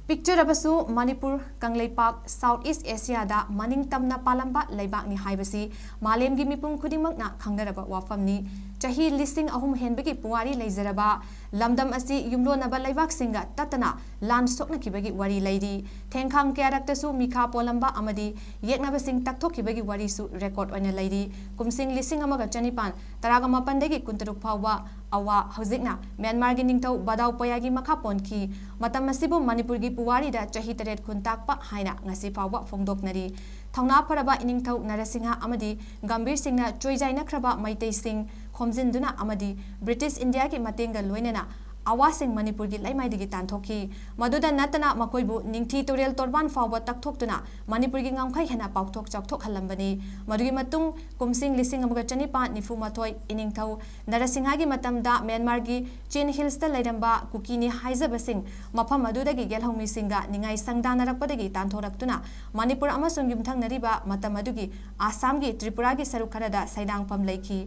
ꯄꯤꯛꯆꯔꯕꯁꯨ ꯃꯅꯤꯄꯨꯔ ꯀꯪꯂꯩꯄꯥꯛ ꯁꯥꯎꯠ ꯏꯁ ꯑꯦꯁꯤꯌꯥꯗ ꯃꯅꯤꯡ ꯇꯝꯅ ꯄꯥꯜꯂꯝꯕ ꯂꯩꯕꯥꯛꯅꯤ ꯍꯥꯏꯕꯁꯤ ꯃꯥꯂꯦꯝꯒꯤ ꯃꯤꯄꯨꯝ ꯈꯨꯗꯤꯡꯃꯛꯅ ꯈꯪꯅꯔꯕ ꯋꯥꯐꯝꯅꯤ꯫ ꯆꯍꯤ ꯂꯤꯁꯤꯡ ꯑꯍꯨꯝ ꯍꯦꯟꯕꯒꯤ ꯄꯨꯋꯥꯔꯤ ꯂꯩꯖꯔꯕ ꯂꯝꯗꯝ ꯑꯁꯤ ꯌꯨꯝꯂꯣꯟꯅꯕ ꯂꯩꯕꯥꯛꯁꯤꯡꯒ ꯇꯠꯇꯅ ꯂꯥꯟ ꯁꯣꯛꯅꯈꯤꯕꯒꯤ ꯋꯥꯔꯤ ꯂꯩꯔꯤ꯫ ꯊꯦꯡꯈꯥꯡ ꯀꯌꯥꯔꯛꯇꯁꯨ ꯃꯤꯈꯥ ꯄꯣꯜꯂꯝꯕ ꯑꯃꯗꯤ ꯌꯦꯛꯅꯕꯁꯤꯡ ꯇꯛꯊꯣꯛꯈꯤꯕꯒꯤ ꯋꯥꯔꯤꯁꯨ ꯔꯦꯀꯣꯔꯗ ꯑꯣꯏꯅ ꯂꯩꯔꯤ꯫ ꯀꯨꯝꯁꯤꯡ ꯂꯤꯁꯤꯡ ꯑꯃꯒ ꯆꯅꯤꯄꯥꯟ ꯇꯔꯥꯒ ꯃꯥꯄꯟꯗꯒꯤ ꯀꯨꯟꯇꯔꯨꯛ ꯐꯥꯎꯕ ꯑꯋꯥ ꯍꯧꯖꯤꯛꯅ ꯃ꯭ꯌꯥꯟꯃꯥꯔꯒꯤ ꯅꯤꯡꯊꯧ ꯕꯥꯗꯥꯎ ꯄꯣꯌꯥꯒꯤ ꯃꯈꯥ ꯄꯣꯟꯈꯤ꯫ ꯃꯇꯝ ꯑꯁꯤꯕꯨ ꯃꯅꯤꯄꯨꯔꯒꯤ ꯄꯨꯋꯥꯔꯤꯗ ꯆꯍꯤ ꯇꯔꯦꯠ ꯈꯨꯟ ꯇꯥꯛꯄ ꯍꯥꯏꯅ ꯉꯁꯤ ꯐꯥꯎꯕ ꯐꯣꯡꯗꯣꯛꯅꯔꯤ꯫ ꯊꯧꯅꯥ ꯐꯔꯕ ꯏꯅꯤꯡꯊꯧ ꯅꯔꯁꯤꯡꯍ ꯑꯃꯗꯤ ꯒꯝꯚꯤꯔ ꯁꯤꯡꯅ ꯆꯣꯏꯖꯥꯏꯅꯈ꯭ꯔꯕ ꯃꯩꯇꯩꯁꯤꯡ ꯈꯣꯝꯖꯤꯟꯗꯨꯅ ꯑꯃꯗꯤ ꯕ꯭ꯔꯤꯇꯤꯁ ꯏꯟꯗꯤꯌꯥꯒꯤ ꯃꯇꯦꯡꯒ ꯂꯣꯏꯅꯅ ꯑꯋꯥꯁꯤꯡ ꯃꯅꯤꯄꯨꯔꯒꯤ ꯂꯩꯃꯥꯏꯗꯒꯤ ꯇꯥꯟꯊꯣꯛꯈꯤ꯫ ꯃꯗꯨꯗ ꯅꯠꯇꯅ ꯃꯈꯣꯏꯕꯨ ꯅꯤꯡꯊꯤ ꯇꯨꯔꯦꯜ ꯇꯣꯔꯕꯥꯟ ꯐꯥꯎꯕ ꯇꯛꯊꯣꯛꯇꯨꯅ ꯃꯅꯤꯄꯨꯔꯒꯤ ꯉꯝꯈꯩ ꯍꯦꯟꯅ ꯄꯥꯛꯊꯣꯛ ꯆꯥꯎꯊꯣꯛꯍꯜꯂꯝꯕꯅꯤ꯫ ꯃꯗꯨꯒꯤ ꯃꯇꯨꯡ ꯀꯨꯝꯁꯤꯡ ꯂꯤꯁꯤꯡ ꯑꯃꯒ ꯆꯅꯤꯄꯥꯟ ꯅꯤꯐꯨ ꯃꯥꯊꯣꯏ ꯏꯅꯤꯡꯊꯧ ꯅꯔꯁꯤꯡꯍꯒꯤ ꯃꯇꯝꯗ ꯃ꯭ꯌꯥꯟꯃꯥꯔꯒꯤ ꯆꯤꯟ ꯍꯤꯜꯁꯇ ꯂꯩꯔꯝꯕ ꯀꯨꯀꯤꯅꯤ ꯍꯥꯏꯖꯕꯁꯤꯡ ꯃꯐꯝ ꯑꯗꯨꯗꯒꯤ ꯌꯦꯜꯍꯧꯃꯤꯁꯤꯡꯒ ꯅꯤꯡꯉꯥꯏ ꯁꯪꯗꯥꯅꯔꯛꯄꯗꯒꯤ ꯇꯥꯟꯊꯣꯔꯛꯇꯨꯅ ꯃꯅꯤꯄꯨꯔ ꯑꯃꯁꯨꯡ ꯌꯨꯝꯊꯪꯅꯔꯤꯕ ꯃꯇꯝ ꯑꯗꯨꯒꯤ ꯑꯁꯥꯝꯒꯤ ꯇ꯭ꯔꯤꯄꯨꯔꯥꯒꯤ ꯁꯔꯨꯛ ꯈꯔꯗ ꯁꯩꯗꯥꯡꯐꯝ ꯂꯩꯈꯤ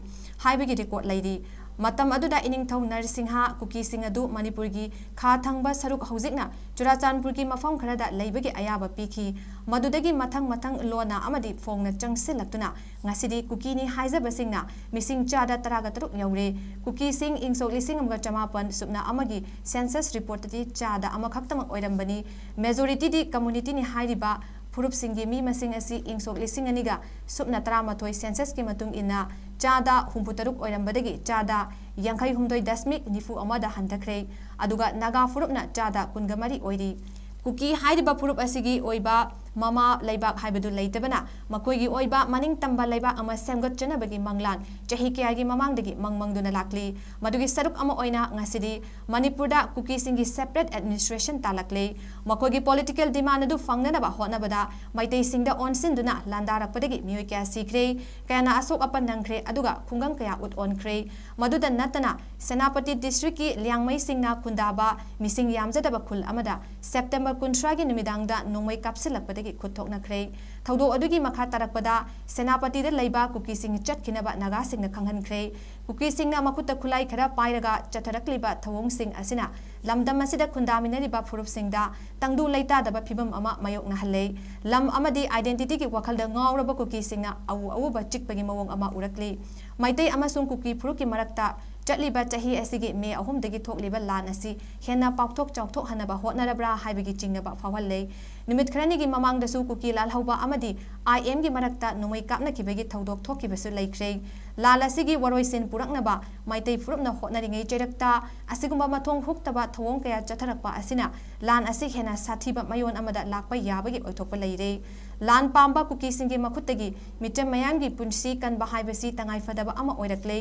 ꯍꯥꯏꯕꯒꯤ ꯔꯦꯀꯣꯔꯗ ꯂꯩꯔꯤ꯫ ꯃꯇꯝ ꯑꯗꯨꯗ ꯏꯅꯤꯡꯊꯧ ꯅꯔꯁꯤꯡꯍ ꯀꯨꯀꯤꯁꯤꯡ ꯑꯗꯨ ꯃꯅꯤꯄꯨꯔꯒꯤ ꯈꯥ ꯊꯪꯕ ꯁꯔꯨꯛ, ꯍꯧꯖꯤꯛꯅ ꯆꯨꯔꯥꯆꯥꯟꯄꯨꯔꯒꯤ ꯃꯐꯝ ꯈꯔꯗ ꯂꯩꯕꯒꯤ ꯑꯌꯥꯕ ꯄꯤꯈꯤ꯫ ꯃꯗꯨꯗꯒꯤ ꯃꯊꯪ ꯃꯊꯪ ꯂꯣꯟꯅ ꯑꯃꯗꯤ ꯐꯣꯡꯅ ꯆꯪꯁꯤꯜꯂꯛꯇꯨꯅ ꯉꯁꯤꯗꯤ ꯀꯨꯀꯤꯅꯤ ꯍꯥꯏꯖꯕꯁꯤꯡꯅ ꯃꯤꯁꯤꯡ ꯆꯥꯗ ꯇꯔꯥꯒ ꯇꯔꯨꯛ ꯌꯧꯔꯦ꯫ ꯀꯨꯀꯤꯁꯤꯡ ꯏꯪ ꯁꯣꯛ ꯂꯤꯁꯤꯡ ꯑꯃꯒ ꯆꯃꯥꯄꯟ ꯁꯨꯞꯅ ꯑꯃꯒꯤ ꯁꯦꯟꯁꯁ ꯔꯤꯄꯣꯔꯠꯇꯗꯤ ꯆꯥꯗ ꯑꯃꯈꯛꯇꯃꯛ ꯑꯣꯏꯔꯝꯕꯅꯤ꯫ ꯃꯦꯖꯣꯔꯤꯇꯤꯗꯤ ꯀꯝꯃꯨꯅꯤꯇꯤꯅꯤ ꯍꯥꯏꯔꯤꯕ ꯐꯨꯔꯨꯞꯁꯤꯡꯒꯤ ꯃꯤ ꯃꯁꯤꯡ ꯑꯁꯤ ꯏꯪ ꯁꯣꯛ ꯂꯤꯁꯤꯡ ꯑꯅꯤꯒ ꯁꯨꯞꯅ ꯇꯔꯥꯃꯥꯊꯣꯏ ꯁꯦꯟꯁꯁꯀꯤ ꯃꯇꯨꯡ ꯏꯟꯅ ꯆꯥꯗ ꯍꯨꯝꯐꯨꯇꯔꯨꯛ ꯑꯣꯏꯔꯝꯕꯗꯒꯤ ꯆꯥꯗ ꯌꯥꯡꯈꯩꯍꯨꯝꯗꯣꯏ ꯗꯁꯃꯤꯛ ꯅꯤꯐꯨ ꯑꯃꯗ ꯍꯟꯊꯈ꯭ꯔꯦ꯫ ꯑꯗꯨꯒ ꯅꯥꯒꯥ ꯐꯨꯔꯨꯞꯅ ꯆꯥꯗ ꯀꯨꯟꯒ ꯃꯔꯤ ꯑꯣꯏꯔꯤ꯫ ꯀꯨꯀꯤ ꯍꯥꯏꯔꯤꯕ ꯐꯨꯔꯨꯞ ꯑꯁꯤꯒꯤ ꯑꯣꯏꯕ ꯃꯃꯥ ꯂꯩꯕꯥꯛ ꯍꯥꯏꯕꯗꯨ ꯂꯩꯇꯕꯅ ꯃꯈꯣꯏꯒꯤ ꯑꯣꯏꯕ ꯃꯅꯤꯡ ꯇꯝꯕ ꯂꯩꯕꯥꯛ ꯑꯃ ꯁꯦꯝꯒꯠꯆꯅꯕꯒꯤ ꯃꯪꯂꯥꯟ ꯆꯍꯤ ꯀꯌꯥꯒꯤ ꯃꯃꯥꯡꯗꯒꯤ ꯃꯪ ꯃꯪꯗꯨꯅ ꯂꯥꯛꯂꯤ꯫ ꯃꯗꯨꯒꯤ ꯁꯔꯨꯛ ꯑꯃ ꯑꯣꯏꯅ ꯉꯁꯤꯗꯤ ꯃꯅꯤꯄꯨꯔꯗ ꯀꯨꯀꯤꯁꯤꯡꯒꯤ separate administration ꯇꯥꯂꯛꯂꯦ꯫ ꯃꯈꯣꯏꯒꯤ political demand ꯑꯗꯨ ꯐꯪꯅꯅꯕ ꯍꯣꯠꯅꯕꯗ ꯃꯩꯇꯩꯁꯤꯡꯗ ꯑꯣꯟꯁꯤꯟꯗꯨꯅ ꯂꯥꯟꯗꯥꯔꯛꯄꯗꯒꯤ ꯃꯤꯑꯣꯏ ꯀꯌꯥ ꯁꯤꯈ꯭ꯔꯦ, ꯀꯌꯥꯅ ꯑꯁꯣꯛ ꯑꯄꯟ ꯅꯪꯈ꯭ꯔꯦ, ꯑꯗꯨꯒ ꯈꯨꯡꯒꯪ ꯀꯌꯥ ꯎꯠ ꯑꯣꯟꯈ꯭ꯔꯦ꯫ ꯃꯗꯨꯗ ꯅꯠꯇꯅ ꯁꯦꯅꯥꯄꯇꯤ districtꯀꯤ ꯂꯤꯌꯥꯡꯃꯩꯁꯤꯡꯅ ꯈꯨꯟꯗꯥꯕ ꯃꯤꯁꯤꯡ ꯌꯥꯝꯖꯗꯕ ꯈꯨꯜ ꯑꯃꯗ September ꯀꯨꯟꯊ꯭ꯔꯥꯒꯤ ꯅꯨꯃꯤꯗꯥꯡꯗ ꯅꯣꯡꯃꯩ ꯀꯥꯞꯁꯤꯜꯂꯛꯄꯗꯒꯤ ꯈꯨꯠ ꯊꯣꯛꯅꯈ꯭ꯔꯦ꯫ ꯊꯧꯗꯣꯛ ꯑꯗꯨꯒꯤ ꯃꯈꯥ ꯇꯥꯔꯛꯄꯗ ꯁꯦꯅꯥꯄꯇꯤꯗ ꯂꯩꯕ ꯀꯨꯀꯤꯁꯤꯡ ꯆꯠꯈꯤꯅꯕ ꯅꯥꯒꯥꯁꯤꯡꯅ ꯈꯪꯍꯟꯈ꯭ꯔꯦ꯫ ꯀꯨꯀꯤꯁꯤꯡꯅ ꯃꯈꯨꯠꯇ ꯈꯨꯠꯂꯥꯏ ꯈꯔ ꯄꯥꯏꯔꯒ ꯆꯠꯊꯔꯛꯂꯤꯕ ꯊꯧꯑꯣꯡꯁꯤꯡ ꯑꯁꯤꯅ ꯂꯝꯗꯝ ꯑꯁꯤꯗ ꯈꯨꯟꯗꯥꯃꯤꯟꯅꯔꯤꯕ ꯐꯨꯔꯨꯞꯁꯤꯡꯗ ꯇꯪꯗꯨ ꯂꯩꯇꯥꯗꯕ ꯐꯤꯕꯝ ꯑꯃ ꯃꯥꯌꯣꯛꯅꯍꯜꯂꯦ꯫ ꯂꯝ ꯑꯃꯗꯤ identityꯒꯤ ꯋꯥꯈꯜꯗ ꯉꯥꯎꯔꯕ ꯀꯨꯀꯤꯁꯤꯡꯅ ꯑꯎ ꯑꯎꯕ ꯆꯤꯛꯄꯒꯤ ꯃꯑꯣꯡ ꯑꯃ ꯎꯔꯛꯂꯤ꯫ ꯃꯩꯇꯩ ꯑꯃꯁꯨꯡ ꯀꯨꯀꯤ ꯐꯨꯔꯨꯞꯀꯤ ꯃꯔꯛꯇ ꯆꯠꯂꯤꯕ ꯆꯍꯤ ꯑꯁꯤꯒꯤ ꯃꯦ ꯑꯍꯨꯝꯗꯒꯤ ꯊꯣꯛꯂꯤꯕ ꯂꯥꯟ ꯑꯁꯤ ꯍꯦꯟꯅ ꯄꯥꯛꯊꯣꯛ ꯆꯥꯎꯊꯣꯛꯍꯟꯅꯕ ꯍꯣꯠꯅꯔꯕ꯭ꯔꯥ ꯍꯥꯏꯕꯒꯤ ꯆꯤꯡꯅꯕ ꯐꯥꯎꯍꯜꯂꯦ꯫ ꯅꯨꯃꯤꯠ ꯈꯔꯅꯤꯒꯤ ꯃꯃꯥꯡꯗꯁꯨ ꯀꯨꯀꯤ ꯂꯥꯜꯍꯧꯕ ꯑꯃꯗꯤ IMꯒꯤ ꯃꯔꯛꯇ ꯅꯣꯡꯃꯩ ꯀꯥꯞꯅꯈꯤꯕꯒꯤ ꯊꯧꯗꯣꯛ ꯊꯣꯛꯈꯤꯕꯁꯨ ꯂꯩꯈ꯭ꯔꯦ꯫ ꯂꯥꯟ ꯑꯁꯤꯒꯤ ꯋꯥꯔꯣꯏꯁꯤꯟ ꯄꯨꯔꯛꯅꯕ ꯃꯩꯇꯩ ꯐꯨꯔꯨꯞꯅ ꯍꯣꯠꯅꯔꯤꯉꯩ ꯆꯩꯔꯛꯇ ꯑꯁꯤꯒꯨꯝꯕ ꯃꯊꯣꯡ ꯍꯨꯛꯇꯕ ꯊꯧꯑꯣꯡ ꯀꯌꯥ ꯆꯠꯊꯔꯛꯄ ꯑꯁꯤꯅ ꯂꯥꯟ ꯑꯁꯤ ꯍꯦꯟꯅ ꯁꯥꯊꯤꯕ ꯃꯌꯣꯟ ꯑꯃꯗ ꯂꯥꯛꯄ ꯌꯥꯕꯒꯤ ꯑꯣꯏꯊꯣꯛꯄ ꯂꯩꯔꯦ꯫ ꯂꯥꯟ ꯄꯥꯝꯕ ꯀꯨꯀꯤꯁꯤꯡꯒꯤ ꯃꯈꯨꯠꯇꯒꯤ ꯃꯤꯆꯝ ꯃꯌꯥꯝꯒꯤ ꯄꯨꯟꯁꯤ ꯀꯟꯕ ꯍꯥꯏꯕꯁꯤ ꯇꯉꯥꯏꯐꯗꯕ ꯑꯃ ꯑꯣꯏꯔꯛꯂꯦ꯫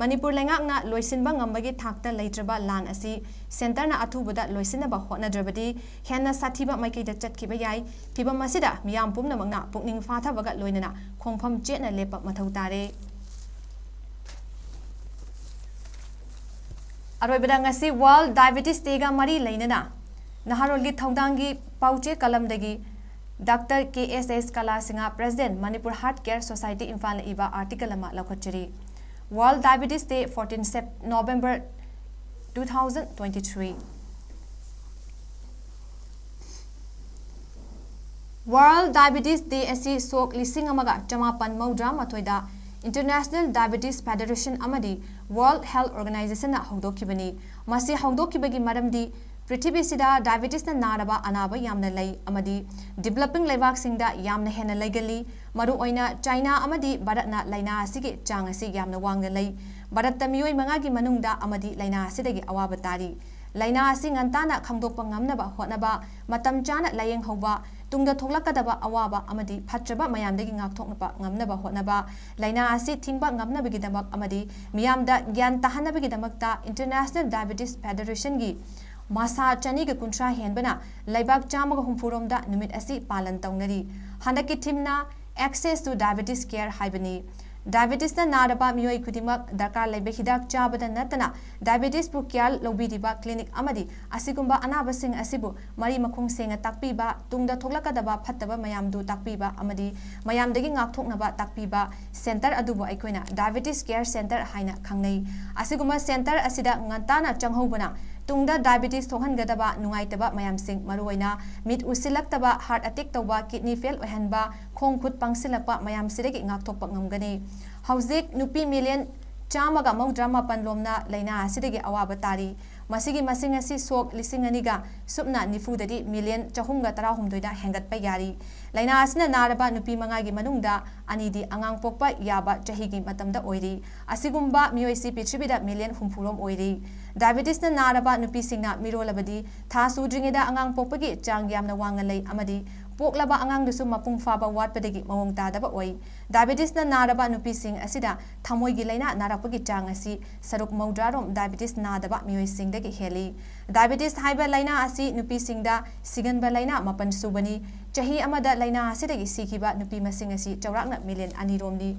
ꯃꯅꯤꯄꯨꯔ ꯂꯩꯉꯥꯛꯅ ꯂꯣꯏꯁꯤꯟꯕ ꯉꯝꯕꯒꯤ ꯊꯥꯛꯇ ꯂꯩꯇ꯭ꯔꯕ ꯂꯥꯟ ꯑꯁꯤ centreꯅ ꯑꯊꯨꯕꯗ ꯂꯣꯏꯁꯤꯟꯅꯕ ꯍꯣꯠꯅꯗ꯭ꯔꯕꯗꯤ ꯍꯦꯟꯅ ꯁꯥꯊꯤꯕ ꯃꯥꯏꯀꯩꯗ ꯆꯠꯈꯤꯕ ꯌꯥꯏ꯫ ꯐꯤꯚꯝ ꯑꯁꯤꯗ ꯃꯤꯌꯥꯝ ꯄꯨꯝꯅꯃꯛꯅ ꯄꯨꯛꯅꯤꯡ ꯐꯥꯊꯕꯒ ꯂꯣꯏꯅꯅ ꯈꯣꯡꯐꯝ ꯆꯦꯠꯅ ꯂꯦꯞꯄ ꯃꯊꯧ ꯇꯥꯔꯦ꯫ ꯑꯔꯣꯏꯕꯗ ꯉꯁꯤ World Diabetes Dayꯒ ꯃꯔꯤ ꯂꯩꯅꯅ ꯅꯍꯥꯔꯣꯜꯒꯤ ꯊꯧꯗꯥꯡꯒꯤ ꯄꯥꯎꯆꯦ ꯀꯂꯝꯗꯒꯤ Doctor K S S Kala Singha, President, Manipur Heart Care Society, ꯏꯝꯐꯥꯜꯅ ꯏꯕ article ꯑꯃ ꯂꯧꯈꯠꯆꯔꯤ꯫ World Diabetes Day, fourteen Sep-, November two thousand twenty-three꯫ World Diabetes Day ꯑꯁꯤ ꯁꯣꯛ ꯂꯤꯁꯤꯡ ꯑꯃꯒ ꯆꯃꯥꯄꯟ ꯃꯧꯗ꯭ꯔꯥ ꯃꯥꯊꯣꯏꯗ International Diabetes Federation ꯑꯃꯗꯤ World Health Organizationꯅ ꯍꯧꯗꯣꯛꯈꯤꯕꯅꯤ꯫ ꯃꯁꯤ ꯍꯧꯗꯣꯛꯈꯤꯕꯒꯤ ꯃꯔꯝꯗꯤ ꯄ꯭ꯔꯤꯊꯤꯕꯤꯁꯤꯗ diabetesꯅ ꯅꯥꯔꯕ ꯑꯅꯥꯕ ꯌꯥꯝꯅ ꯂꯩ ꯑꯃꯗꯤ developing ꯂꯩꯕꯥꯛꯁꯤꯡꯗ ꯌꯥꯝꯅ ꯍꯦꯟꯅ ꯂꯩꯒꯜꯂꯤ꯫ ꯃꯔꯨꯑꯣꯏꯅ ꯆꯥꯏꯅꯥ ꯑꯃꯗꯤ ꯚꯥꯔꯠꯅ ꯂꯥꯏꯅꯥ ꯑꯁꯤꯒꯤ ꯆꯥꯡ ꯑꯁꯤ ꯌꯥꯝꯅ ꯋꯥꯡꯅ ꯂꯩ꯫ ꯚꯥꯔꯠꯇ ꯃꯤꯑꯣꯏ ꯃꯉꯥꯒꯤ ꯃꯅꯨꯡꯗ ꯑꯃꯗꯤ ꯂꯥꯏꯅꯥ ꯑꯁꯤꯗꯒꯤ ꯑꯋꯥꯕ ꯇꯥꯔꯤ꯫ ꯂꯥꯏꯅꯥ ꯑꯁꯤ ꯉꯟꯇꯥꯅ ꯈꯪꯗꯣꯛꯄ ꯉꯝꯅꯕ ꯍꯣꯠꯅꯕ, ꯃꯇꯝ ꯆꯥꯅ ꯂꯥꯌꯦꯡꯍꯧꯕ, ꯇꯨꯡꯗ ꯊꯣꯛꯂꯛꯀꯗꯕ ꯑꯋꯥꯕ ꯑꯃꯗꯤ ꯐꯠꯇ꯭ꯔꯕ ꯃꯌꯥꯝꯗꯒꯤ ꯉꯥꯛꯊꯣꯛꯅꯕ ꯍꯣꯠꯅꯕ, ꯂꯥꯏꯅꯥ ꯑꯁꯤ ꯊꯤꯡꯕ ꯉꯝꯅꯕꯒꯤꯗꯃꯛ ꯑꯃꯗꯤ ꯃꯤꯌꯥꯝꯗ ꯒ꯭ꯌꯥꯟ ꯇꯥꯍꯟꯅꯕꯒꯤꯗꯃꯛꯇ International Diabetes Federationꯒꯤ ꯃꯁꯥ ꯆꯅꯤꯒ ꯀꯨꯟꯊ꯭ꯔꯥ ꯍꯦꯟꯕꯅ ꯂꯩꯕꯥꯛ ꯆꯥꯝꯃꯒ ꯍꯨꯝꯐꯨ ꯔꯣꯝꯗ ꯅꯨꯃꯤꯠ ꯑꯁꯤ ꯄꯥꯂꯟ ꯇꯧꯅꯔꯤ꯫ ꯍꯟꯗꯛꯀꯤ themeꯅ Access to Diabetes Care ꯍꯥꯏꯕꯅꯤ꯫ Diabetesꯅ ꯅꯥꯔꯕ ꯃꯤꯑꯣꯏ ꯈꯨꯗꯤꯡꯃꯛ ꯗꯔꯀꯥꯔ ꯂꯩꯕ ꯍꯤꯗꯥꯛ ꯆꯥꯕꯗ ꯅꯠꯇꯅ diabetesꯄꯨ care ꯂꯧꯕꯤꯔꯤꯕ clinic ꯑꯃꯗꯤ ꯑꯁꯤꯒꯨꯝꯕ ꯑꯅꯥꯕꯁꯤꯡ ꯑꯁꯤꯕꯨ ꯃꯔꯤ ꯃꯈꯣꯡ ꯁꯦꯡꯅ ꯇꯥꯛꯄꯤꯕ, ꯇꯨꯡꯗ ꯊꯣꯛꯂꯛꯀꯗꯕ ꯐꯠꯇꯕ ꯃꯌꯥꯝꯗꯨ ꯇꯥꯛꯄꯤꯕ ꯑꯃꯗꯤ ꯃꯌꯥꯝꯗꯒꯤ ꯉꯥꯛꯊꯣꯛꯅꯕ ꯇꯥꯛꯄꯤꯕ center ꯑꯗꯨꯕꯨ ꯑꯩꯈꯣꯏꯅ Diabetes Care Center ꯍꯥꯏꯅ ꯈꯪꯅꯩ꯫ ꯑꯁꯤꯒꯨꯝꯕ center ꯑꯁꯤꯗ ꯉꯟꯇꯥꯅ ꯆꯪꯍꯧꯕꯅ ꯇꯨꯡꯗ diabetes ꯊꯣꯛꯍꯟꯒꯗꯕ ꯅꯨꯡꯉꯥꯏꯇꯕ ꯃꯌꯥꯝꯁꯤꯡ, ꯃꯔꯨꯑꯣꯏꯅ ꯃꯤꯠ ꯎꯁꯤꯜꯂꯛꯇꯕ, heart attack ꯇꯧꯕ, kidney fail ꯑꯣꯏꯍꯟꯕ, ꯈꯣꯡ ꯈꯨꯠ ꯄꯪꯁꯤꯜꯂꯛꯄ ꯃꯌꯥꯝꯁꯤꯗꯒꯤ ꯉꯥꯛꯊꯣꯛꯄ ꯉꯝꯒꯅꯤ꯫ ꯍꯧꯖꯤꯛ ꯅꯨꯄꯤ million ꯆꯥꯝꯃꯒ ꯃꯧꯗ꯭ꯔꯥ ꯃꯥꯄꯟ ꯂꯣꯝꯅ ꯂꯥꯏꯅꯥ ꯑꯁꯤꯗꯒꯤ ꯑꯋꯥꯕ ꯇꯥꯔꯤ꯫ ꯃꯁꯤꯒꯤ ꯃꯁꯤꯡ ꯑꯁꯤ ꯁꯣꯛ ꯂꯤꯁꯤꯡ ꯑꯅꯤꯒ ꯁꯨꯞꯅ ꯅꯤꯐꯨꯗꯒꯤ million ꯆꯍꯨꯝꯒ ꯇꯔꯥꯍꯨꯝꯗꯣꯏꯗ ꯍꯦꯟꯒꯠꯄ ꯌꯥꯔꯤ꯫ ꯂꯥꯏꯅꯥ ꯑꯁꯤꯅ ꯅꯥꯔꯕ ꯅꯨꯄꯤ ꯃꯉꯥꯒꯤ ꯃꯅꯨꯡꯗ ꯑꯅꯤꯗꯤ ꯑꯉꯥꯡ ꯄꯣꯛꯄ ꯌꯥꯕ ꯆꯍꯤꯒꯤ ꯃꯇꯝꯗ ꯑꯣꯏꯔꯤ꯫ ꯑꯁꯤꯒꯨꯝꯕ ꯃꯤꯑꯣꯏꯁꯤ ꯄ꯭ꯔꯤꯊꯤꯕꯤꯗ million ꯍꯨꯝꯐꯨ ꯔꯣꯝ ꯑꯣꯏꯔꯤ꯫ Diabetesꯅ ꯅꯥꯔꯕ ꯅꯨꯄꯤꯁꯤꯡꯅ ꯃꯤꯔꯣꯜꯂꯕꯗꯤ ꯊꯥ ꯁꯨꯗ꯭ꯔꯤꯉꯩꯗ ꯑꯉꯥꯡ ꯄꯣꯛꯄꯒꯤ ꯆꯥꯡ ꯌꯥꯝꯅ ꯋꯥꯡꯅ ꯂꯩ ꯑꯃꯗꯤ ꯄꯣꯛꯂꯕ ꯑꯉꯥꯡꯗꯁꯨ ꯃꯄꯨꯡ ꯐꯥꯕ ꯋꯥꯠꯄꯗꯒꯤ ꯃꯑꯣꯡ ꯇꯥꯗꯕ ꯑꯣꯏ꯫ Diabetesꯅ ꯅꯥꯔꯕ ꯅꯨꯄꯤꯁꯤꯡ ꯑꯁꯤꯗ ꯊꯃꯣꯏꯒꯤ ꯂꯥꯏꯅꯥ ꯅꯥꯔꯛꯄꯒꯤ ꯆꯥꯡ ꯑꯁꯤ ꯁꯔꯨꯛ ꯃꯧꯗ꯭ꯔꯥ ꯔꯣꯝ diabetes ꯅꯥꯗꯕ ꯃꯤꯑꯣꯏꯁꯤꯡꯗꯒꯤ ꯍꯦꯜꯂꯤ꯫ Diabetes ꯍꯥꯏꯕ ꯂꯥꯏꯅꯥ ꯑꯁꯤ ꯅꯨꯄꯤꯁꯤꯡꯗ ꯁꯤꯒꯟꯕ ꯂꯥꯏꯅꯥ ꯃꯥꯄꯟ ꯁꯨꯕꯅꯤ꯫ ꯆꯍꯤ ꯑꯃꯗ ꯂꯥꯏꯅꯥ ꯑꯁꯤꯗꯒꯤ ꯁꯤꯈꯤꯕ ꯅꯨꯄꯤ ꯃꯁꯤꯡ ꯑꯁꯤ ꯆꯥꯎꯔꯥꯛꯅ million ꯑꯅꯤ ꯔꯣꯝꯅꯤ꯫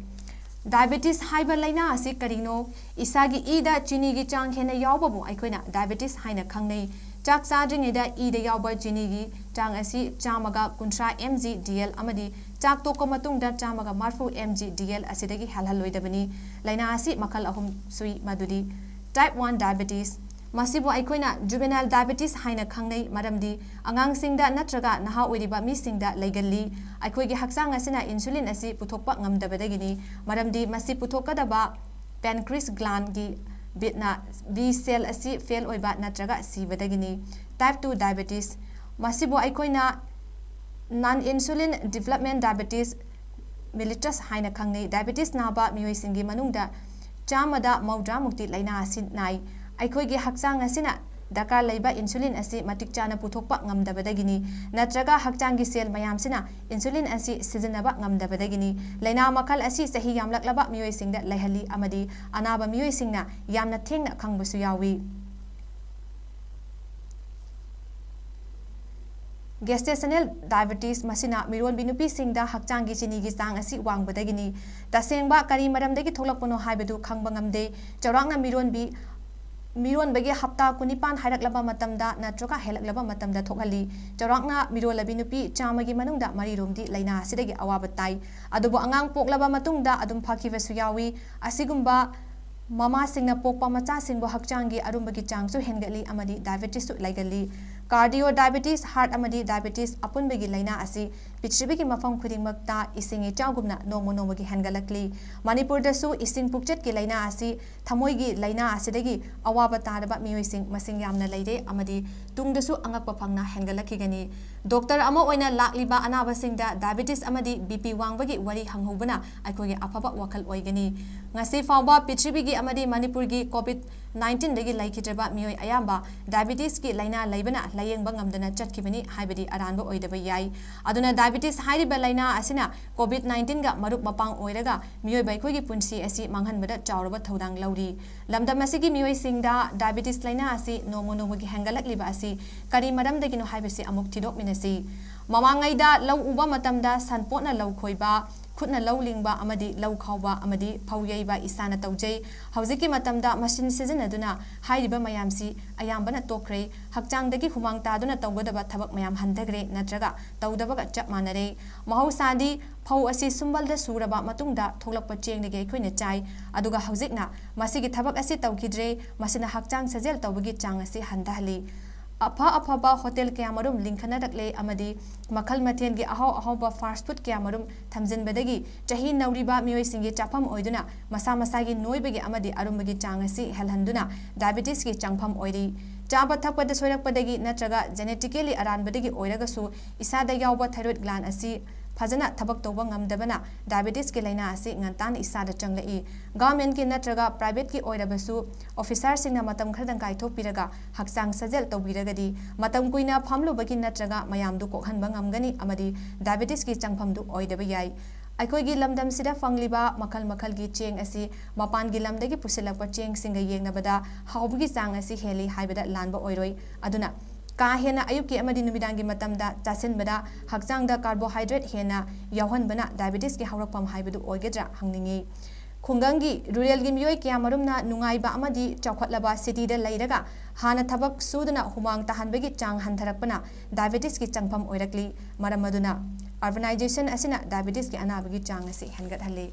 Diabetes ꯍꯥꯏꯕ ꯂꯥꯏꯅꯥ ꯑꯁꯤ ꯀꯔꯤꯅꯣ? ꯏꯁꯥꯒꯤ ꯏꯗ ꯆꯤꯅꯤꯒꯤ ꯆꯥꯡ ꯍꯦꯟꯅ ꯌꯥꯎꯕꯕꯨ ꯑꯩꯈꯣꯏꯅ diabetes ꯍꯥꯏꯅ ꯈꯪꯅꯩ꯫ ꯆꯥꯛ ꯆꯥꯗ꯭ꯔꯤꯉꯩꯗ ꯏꯗ ꯌꯥꯎꯕ ꯆꯤꯅꯤꯒꯤ ꯆꯥꯡ ꯑꯁꯤ ꯆꯥꯝꯃꯒ ꯀꯨꯟꯊ꯭ꯔꯥ M G D L ꯑꯃꯗꯤ ꯆꯥꯛ ꯇꯣꯛꯄ ꯃꯇꯨꯡꯗ ꯆꯥꯝꯃꯒ ꯃꯔꯤꯐꯨ M G D L ꯑꯁꯤꯗꯒꯤ ꯍꯦꯜꯍꯜꯂꯣꯏꯗꯕꯅꯤ꯫ ꯂꯥꯏꯅꯥ ꯑꯁꯤ ꯃꯈꯜ ꯑꯍꯨꯝ ꯁꯨꯏ, ꯃꯗꯨꯗꯤ type one diabetes, ꯃꯁꯤꯕꯨ ꯑꯩꯈꯣꯏꯅ juvenile diabetes ꯍꯥꯏꯅ ꯈꯪꯅꯩ, ꯃꯔꯝꯗꯤ ꯑꯉꯥꯡꯁꯤꯡꯗ ꯅꯠꯇ꯭ꯔꯒ ꯅꯍꯥ ꯑꯣꯏꯔꯤꯕ ꯃꯤꯁꯤꯡꯗ ꯂꯩꯒꯜꯂꯤ꯫ ꯑꯩꯈꯣꯏꯒꯤ ꯍꯛꯆꯥꯡ ꯑꯁꯤꯅ insulin ꯑꯁꯤ ꯄꯨꯊꯣꯛꯄ ꯉꯝꯗꯕꯗꯒꯤꯅꯤ, ꯃꯔꯝꯗꯤ ꯃꯁꯤ ꯄꯨꯊꯣꯛꯀꯗꯕ pancreas glandꯒꯤ bitꯅ B cell ꯑꯁꯤ fail ꯑꯣꯏꯕ ꯅꯠꯇ꯭ꯔꯒ ꯁꯤꯕꯗꯒꯤꯅꯤ꯫ Type two diabetes, ꯃꯁꯤꯕꯨ ꯑꯩꯈꯣꯏꯅ non insulin development diabetes mellitus ꯍꯥꯏꯅ ꯈꯪꯅꯩ꯫ Diabetes ꯅꯥꯕ ꯃꯤꯑꯣꯏꯁꯤꯡꯒꯤ ꯃꯅꯨꯡꯗ ꯆꯥꯝꯃꯗ ꯃꯧꯗ꯭ꯔꯥꯃꯨꯛꯇꯤ ꯂꯥꯏꯅꯥ ꯑꯁꯤ ꯅꯥꯏ꯫ ꯑꯩꯈꯣꯏꯒꯤ ꯍꯛꯆꯥꯡ ꯑꯁꯤꯅ ꯗꯔꯀꯥꯔ ꯂꯩꯕ insulin ꯑꯁꯤ ꯃꯇꯤꯛ ꯆꯥꯅ ꯄꯨꯊꯣꯛꯄ ꯉꯝꯗꯕꯗꯒꯤꯅꯤ, ꯅꯠꯇ꯭ꯔꯒ ꯍꯛꯆꯥꯡꯒꯤ cell ꯃꯌꯥꯝꯁꯤꯅ insulin ꯑꯁꯤ ꯁꯤꯖꯤꯟꯅꯕ ꯉꯝꯗꯕꯗꯒꯤꯅꯤ꯫ ꯂꯥꯏꯅꯥ ꯃꯈꯜ ꯑꯁꯤ ꯆꯍꯤ ꯌꯥꯝꯂꯛꯂꯕ ꯃꯤꯑꯣꯏꯁꯤꯡꯗ ꯂꯩꯍꯜꯂꯤ ꯑꯃꯗꯤ ꯑꯅꯥꯕ ꯃꯤꯑꯣꯏꯁꯤꯡꯅ ꯌꯥꯝꯅ ꯊꯦꯡꯅ ꯈꯪꯕꯁꯨ ꯌꯥꯎꯏ꯫ Gestational diabetes ꯃꯁꯤꯅ ꯃꯤꯔꯣꯟꯕꯤ ꯅꯨꯄꯤꯁꯤꯡꯗ ꯍꯛꯆꯥꯡꯒꯤ ꯆꯤꯅꯤꯒꯤ ꯆꯥꯡ ꯑꯁꯤ ꯋꯥꯡꯕꯗꯒꯤꯅꯤ꯫ ꯇꯁꯦꯡꯕ ꯀꯔꯤ ꯃꯔꯝꯗꯒꯤ ꯊꯣꯛꯂꯛꯄꯅꯣ ꯍꯥꯏꯕꯗꯨ ꯈꯪꯕ ꯉꯝꯗꯦ꯫ ꯆꯥꯎꯔꯥꯛꯅ ꯃꯤꯔꯣꯟꯕꯤ ꯃꯤꯔꯣꯟꯕꯒꯤ ꯍꯞꯇꯥ ꯀꯨꯟꯅꯤꯄꯥꯟ ꯍꯥꯏꯔꯛꯂꯕ ꯃꯇꯝꯗ ꯅꯠꯇ꯭ꯔꯒ ꯍꯦꯜꯂꯛꯂꯕ ꯃꯇꯝꯗ ꯊꯣꯛꯍꯜꯂꯤ꯫ ꯆꯥꯎꯔꯥꯛꯅ ꯃꯤꯔꯣꯜꯂꯕꯤ ꯅꯨꯄꯤ ꯆꯥꯝꯃꯒꯤ ꯃꯅꯨꯡꯗ ꯃꯔꯤꯔꯣꯝꯗꯤ ꯂꯥꯏꯅꯥ ꯑꯁꯤꯗꯒꯤ ꯑꯋꯥꯕ ꯇꯥꯏ꯫ ꯑꯗꯨꯕꯨ ꯑꯉꯥꯡ ꯄꯣꯛꯂꯕ ꯃꯇꯨꯡꯗ ꯑꯗꯨꯝ ꯐꯈꯤꯕꯁꯨ ꯌꯥꯎꯏ꯫ ꯑꯁꯤꯒꯨꯝꯕ ꯃꯃꯥꯁꯤꯡꯅ ꯄꯣꯛꯄ ꯃꯆꯥꯁꯤꯡꯕꯨ ꯍꯛꯆꯥꯡꯒꯤ ꯑꯔꯨꯝꯕꯒꯤ ꯆꯥꯡꯁꯨ ꯍꯦꯟꯒꯠꯂꯤ ꯑꯃꯗꯤ diabetesꯁꯨ ꯂꯩꯒꯜꯂꯤ꯫ Cardio diabetes, heart ꯑꯃꯗꯤ diabetes ꯑꯄꯨꯟꯕꯒꯤ ꯂꯥꯏꯅꯥ ꯑꯁꯤ ꯄ꯭ꯔꯤꯊꯤꯕꯤꯒꯤ ꯃꯐꯝ ꯈꯨꯗꯤꯡꯃꯛꯇ ꯏꯁꯤꯡ ꯏꯆꯥꯎꯒꯨꯝꯅ ꯅꯣꯡꯃ ꯅꯣꯡꯃꯒꯤ ꯍꯦꯟꯒꯠꯂꯛꯂꯤ꯫ ꯃꯅꯤꯄꯨꯔꯗꯁꯨ ꯏꯁꯤꯡ ꯄꯨꯛꯆꯠꯀꯤ ꯂꯥꯏꯅꯥ ꯑꯁꯤ, ꯊꯃꯣꯏꯒꯤ ꯂꯥꯏꯅꯥ ꯑꯁꯤꯗꯒꯤ ꯑꯋꯥꯕ ꯇꯥꯔꯕ ꯃꯤꯑꯣꯏꯁꯤꯡ ꯃꯁꯤꯡ ꯌꯥꯝꯅ ꯂꯩꯔꯦ ꯑꯃꯗꯤ ꯇꯨꯡꯗꯁꯨ ꯑꯉꯛꯄ ꯐꯪꯅ ꯍꯦꯟꯒꯠꯂꯛꯈꯤꯒꯅꯤ꯫ Doctor ꯑꯃ ꯑꯣꯏꯅ ꯂꯥꯛꯂꯤꯕ ꯑꯅꯥꯕꯁꯤꯡꯗ diabetes ꯑꯃꯗꯤ BP ꯋꯥꯡꯕꯒꯤ ꯋꯥꯔꯤ ꯍꯪꯍꯧꯕꯅ ꯑꯩꯈꯣꯏꯒꯤ ꯑꯐꯕ ꯋꯥꯈꯜ ꯑꯣꯏꯒꯅꯤ꯫ ꯉꯁꯤ ꯐꯥꯎꯕ ꯄ꯭ꯔꯤꯊꯤꯕꯤꯒꯤ ꯑꯃꯗꯤ ꯃꯅꯤꯄꯨꯔꯒꯤ COVID nineteenꯗꯒꯤ ꯂꯩꯈꯤꯗ꯭ꯔꯕ ꯃꯤꯑꯣꯏ ꯑꯌꯥꯝꯕ diabetesꯀꯤ ꯂꯥꯏꯅꯥ ꯂꯩꯕꯅ ꯂꯥꯌꯦꯡꯕ ꯉꯝꯗꯅ ꯆꯠꯈꯤꯕꯅꯤ ꯍꯥꯏꯕꯗꯤ ꯑꯔꯥꯟꯕ ꯑꯣꯏꯗꯕ ꯌꯥꯏ꯫ ꯑꯗꯨꯅ diabetes ꯍꯥꯏꯔꯤꯕ ꯂꯥꯏꯅꯥ ꯑꯁꯤꯅ COVID nineteenꯒ ꯃꯔꯨꯞ ꯃꯄꯥꯡ ꯑꯣꯏꯔꯒ ꯃꯤꯑꯣꯏꯕ ꯑꯩꯈꯣꯏꯒꯤ ꯄꯨꯟꯁꯤ ꯑꯁꯤ ꯃꯥꯡꯍꯟꯕꯗ ꯆꯥꯎꯔꯕ ꯊꯧꯗꯥꯡ ꯂꯧꯔꯤ꯫ ꯂꯝꯗꯝ ꯑꯁꯤꯒꯤ ꯃꯤꯑꯣꯏꯁꯤꯡꯗ diabetes ꯂꯥꯏꯅꯥ ꯑꯁꯤ ꯅꯣꯡꯃ ꯅꯣꯡꯃꯒꯤ ꯍꯦꯟꯒꯠꯂꯛꯂꯤꯕ ꯑꯁꯤ ꯀꯔꯤ ꯃꯔꯝꯗꯒꯤꯅꯣ ꯍꯥꯏꯕꯁꯤ ꯑꯃꯨꯛ ꯊꯤꯗꯣꯛꯃꯤꯟꯅꯁꯤ꯫ ꯃꯃꯥꯡꯉꯩꯗ ꯂꯧ ꯎꯕ ꯃꯇꯝꯗ ꯁꯟꯄꯣꯠꯅ ꯂꯧ ꯈꯣꯏꯕ, ꯈꯨꯠꯅ ꯂꯧ ꯂꯤꯡꯕ ꯑꯃꯗꯤ ꯂꯧ ꯈꯥꯎꯕ ꯑꯃꯗꯤ ꯐꯧ ꯌꯩꯕ ꯏꯁꯥꯅ ꯇꯧꯖꯩ꯫ ꯍꯧꯖꯤꯛꯀꯤ ꯃꯇꯝꯗ machine ꯁꯤꯖꯤꯟꯅꯗꯨꯅ ꯍꯥꯏꯔꯤꯕ ꯃꯌꯥꯝꯁꯤ ꯑꯌꯥꯝꯕꯅ ꯇꯣꯛꯈ꯭ꯔꯦ꯫ ꯍꯛꯆꯥꯡꯗꯒꯤ ꯍꯨꯃꯥꯡ ꯇꯥꯗꯨꯅ ꯇꯧꯒꯗꯕ ꯊꯕꯛ ꯃꯌꯥꯝ ꯍꯟꯊꯈ꯭ꯔꯦ ꯅꯠꯇ꯭ꯔꯒ ꯇꯧꯗꯕꯒ ꯆꯞ ꯃꯥꯟꯅꯔꯦ꯫ ꯃꯍꯧꯁꯥꯗꯤ ꯐꯧ ꯑꯁꯤ ꯁꯨꯝꯕꯜꯗ ꯁꯨꯔꯕ ꯃꯇꯨꯡꯗ ꯊꯣꯛꯂꯛꯄ ꯆꯦꯡꯗꯒꯤ ꯑꯩꯈꯣꯏꯅ ꯆꯥꯏ꯫ ꯑꯗꯨꯒ ꯍꯧꯖꯤꯛꯅ ꯃꯁꯤꯒꯤ ꯊꯕꯛ ꯑꯁꯤ ꯇꯧꯈꯤꯗ꯭ꯔꯦ꯫ ꯃꯁꯤꯅ ꯍꯛꯆꯥꯡ ꯁꯥꯖꯦꯜ ꯇꯧꯕꯒꯤ ꯆꯥꯡ ꯑꯁꯤ ꯍꯟꯊꯍꯜꯂꯤ꯫ ꯑꯐ ꯑꯐꯕ hotel ꯀꯌꯥꯃꯔꯨꯝ ꯂꯤꯡꯈꯠꯅꯔꯛꯂꯦ ꯑꯃꯗꯤ ꯃꯈꯜ ꯃꯊꯦꯜꯒꯤ ꯑꯍꯥꯎ ꯑꯍꯥꯎꯕ fast food ꯀꯌꯥꯃꯔꯨꯝ ꯊꯝꯖꯤꯟꯕꯗꯒꯤ ꯆꯍꯤ ꯅꯧꯔꯤꯕ ꯃꯤꯑꯣꯏꯁꯤꯡꯒꯤ ꯆꯥꯐꯝ ꯑꯣꯏꯗꯨꯅ ꯃꯁꯥ ꯃꯁꯥꯒꯤ ꯅꯣꯏꯕꯒꯤ ꯑꯃꯗꯤ ꯑꯔꯨꯝꯕꯒꯤ ꯆꯥꯡ ꯑꯁꯤ ꯍꯦꯜꯍꯟꯗꯨꯅ diabetesꯀꯤ ꯆꯪꯐꯝ ꯑꯣꯏꯔꯤ꯫ ꯆꯥꯕ ꯊꯛꯄꯗ ꯁꯣꯏꯔꯛꯄꯗꯒꯤ ꯅꯠꯇ꯭ꯔꯒ genetically ꯑꯔꯥꯟꯕꯗꯒꯤ ꯑꯣꯏꯔꯒꯁꯨ ꯏꯁꯥꯗ ꯌꯥꯎꯕ thyroid gland ꯑꯁꯤ ꯐꯖꯅ ꯊꯕꯛ ꯇꯧꯕ ꯉꯝꯗꯕꯅ diabetesꯀꯤ ꯂꯥꯏꯅꯥ ꯑꯁꯤ ꯉꯟꯇꯥꯅ ꯏꯁꯥꯗ ꯆꯪꯂꯛꯏ꯫ Governmentꯀꯤ ꯅꯠꯇ꯭ꯔꯒ privateꯀꯤ ꯑꯣꯏꯔꯕꯁꯨ officerꯁꯤꯡꯅ ꯃꯇꯝ ꯈꯔꯗꯪ ꯀꯥꯏꯊꯣꯛꯄꯤꯔꯒ ꯍꯛꯆꯥꯡ ꯁꯥꯖꯦꯜ ꯇꯧꯕꯤꯔꯒꯗꯤ ꯃꯇꯝ ꯀꯨꯏꯅ ꯐꯝꯂꯨꯕꯒꯤ ꯅꯠꯇ꯭ꯔꯒ ꯃꯌꯥꯝꯗꯨ ꯀꯣꯛꯍꯟꯕ ꯉꯝꯒꯅꯤ ꯑꯃꯗꯤ diabetesꯀꯤ ꯆꯪꯐꯝꯗꯨ ꯑꯣꯏꯗꯕ ꯌꯥꯏ꯫ ꯑꯩꯈꯣꯏꯒꯤ ꯂꯝꯗꯝꯁꯤꯗ ꯐꯪꯂꯤꯕ ꯃꯈꯜ ꯃꯈꯜꯒꯤ ꯆꯦꯡ ꯑꯁꯤ ꯃꯄꯥꯟꯒꯤ ꯂꯝꯗꯒꯤ ꯄꯨꯁꯤꯜꯂꯛꯄ ꯆꯦꯡꯁꯤꯡꯒ ꯌꯦꯡꯅꯕꯗ ꯍꯥꯎꯕꯒꯤ ꯆꯥꯡ ꯑꯁꯤ ꯍꯦꯜꯂꯤ ꯍꯥꯏꯕꯗ ꯂꯥꯟꯕ ꯑꯣꯏꯔꯣꯏ꯫ ꯑꯗꯨꯅ ꯀꯥ ꯍꯦꯟꯅ ꯑꯌꯨꯛꯀꯤ ꯑꯃꯗꯤ ꯅꯨꯃꯤꯗꯥꯡꯒꯤ ꯃꯇꯝꯗ ꯆꯥꯁꯤꯟꯕꯗ ꯍꯛꯆꯥꯡꯗ carbohydrate ꯍꯦꯟꯅ ꯌꯥꯎꯍꯟꯕꯅ diabetesꯀꯤ ꯍꯧꯔꯛꯐꯝ ꯍꯥꯏꯕꯗꯨ ꯑꯣꯏꯒꯗ꯭ꯔꯥ ꯍꯪꯅꯤꯡꯏ꯫ ꯈꯨꯡꯒꯪꯒꯤ, ruralꯒꯤ ꯃꯤꯑꯣꯏ ꯀꯌꯥꯃꯔꯨꯝꯅ ꯅꯨꯡꯉꯥꯏꯕ ꯑꯃꯗꯤ ꯆꯥꯎꯈꯠꯂꯕ cityꯗ ꯂꯩꯔꯒ ꯍꯥꯟꯅ ꯊꯕꯛ ꯁꯨꯗꯨꯅ ꯍꯨꯃꯥꯡ ꯇꯥꯍꯟꯕꯒꯤ ꯆꯥꯡ ꯍꯟꯊꯔꯛꯄꯅ diabetesꯀꯤ ꯆꯪꯐꯝ ꯑꯣꯏꯔꯛꯂꯤ꯫ ꯃꯔꯝ ꯑꯗꯨꯅ urbanization ꯑꯁꯤꯅ diabetesꯀꯤ ꯑꯅꯥꯕꯒꯤ ꯆꯥꯡ ꯑꯁꯤ ꯍꯦꯟꯒꯠꯍꯜꯂꯤ꯫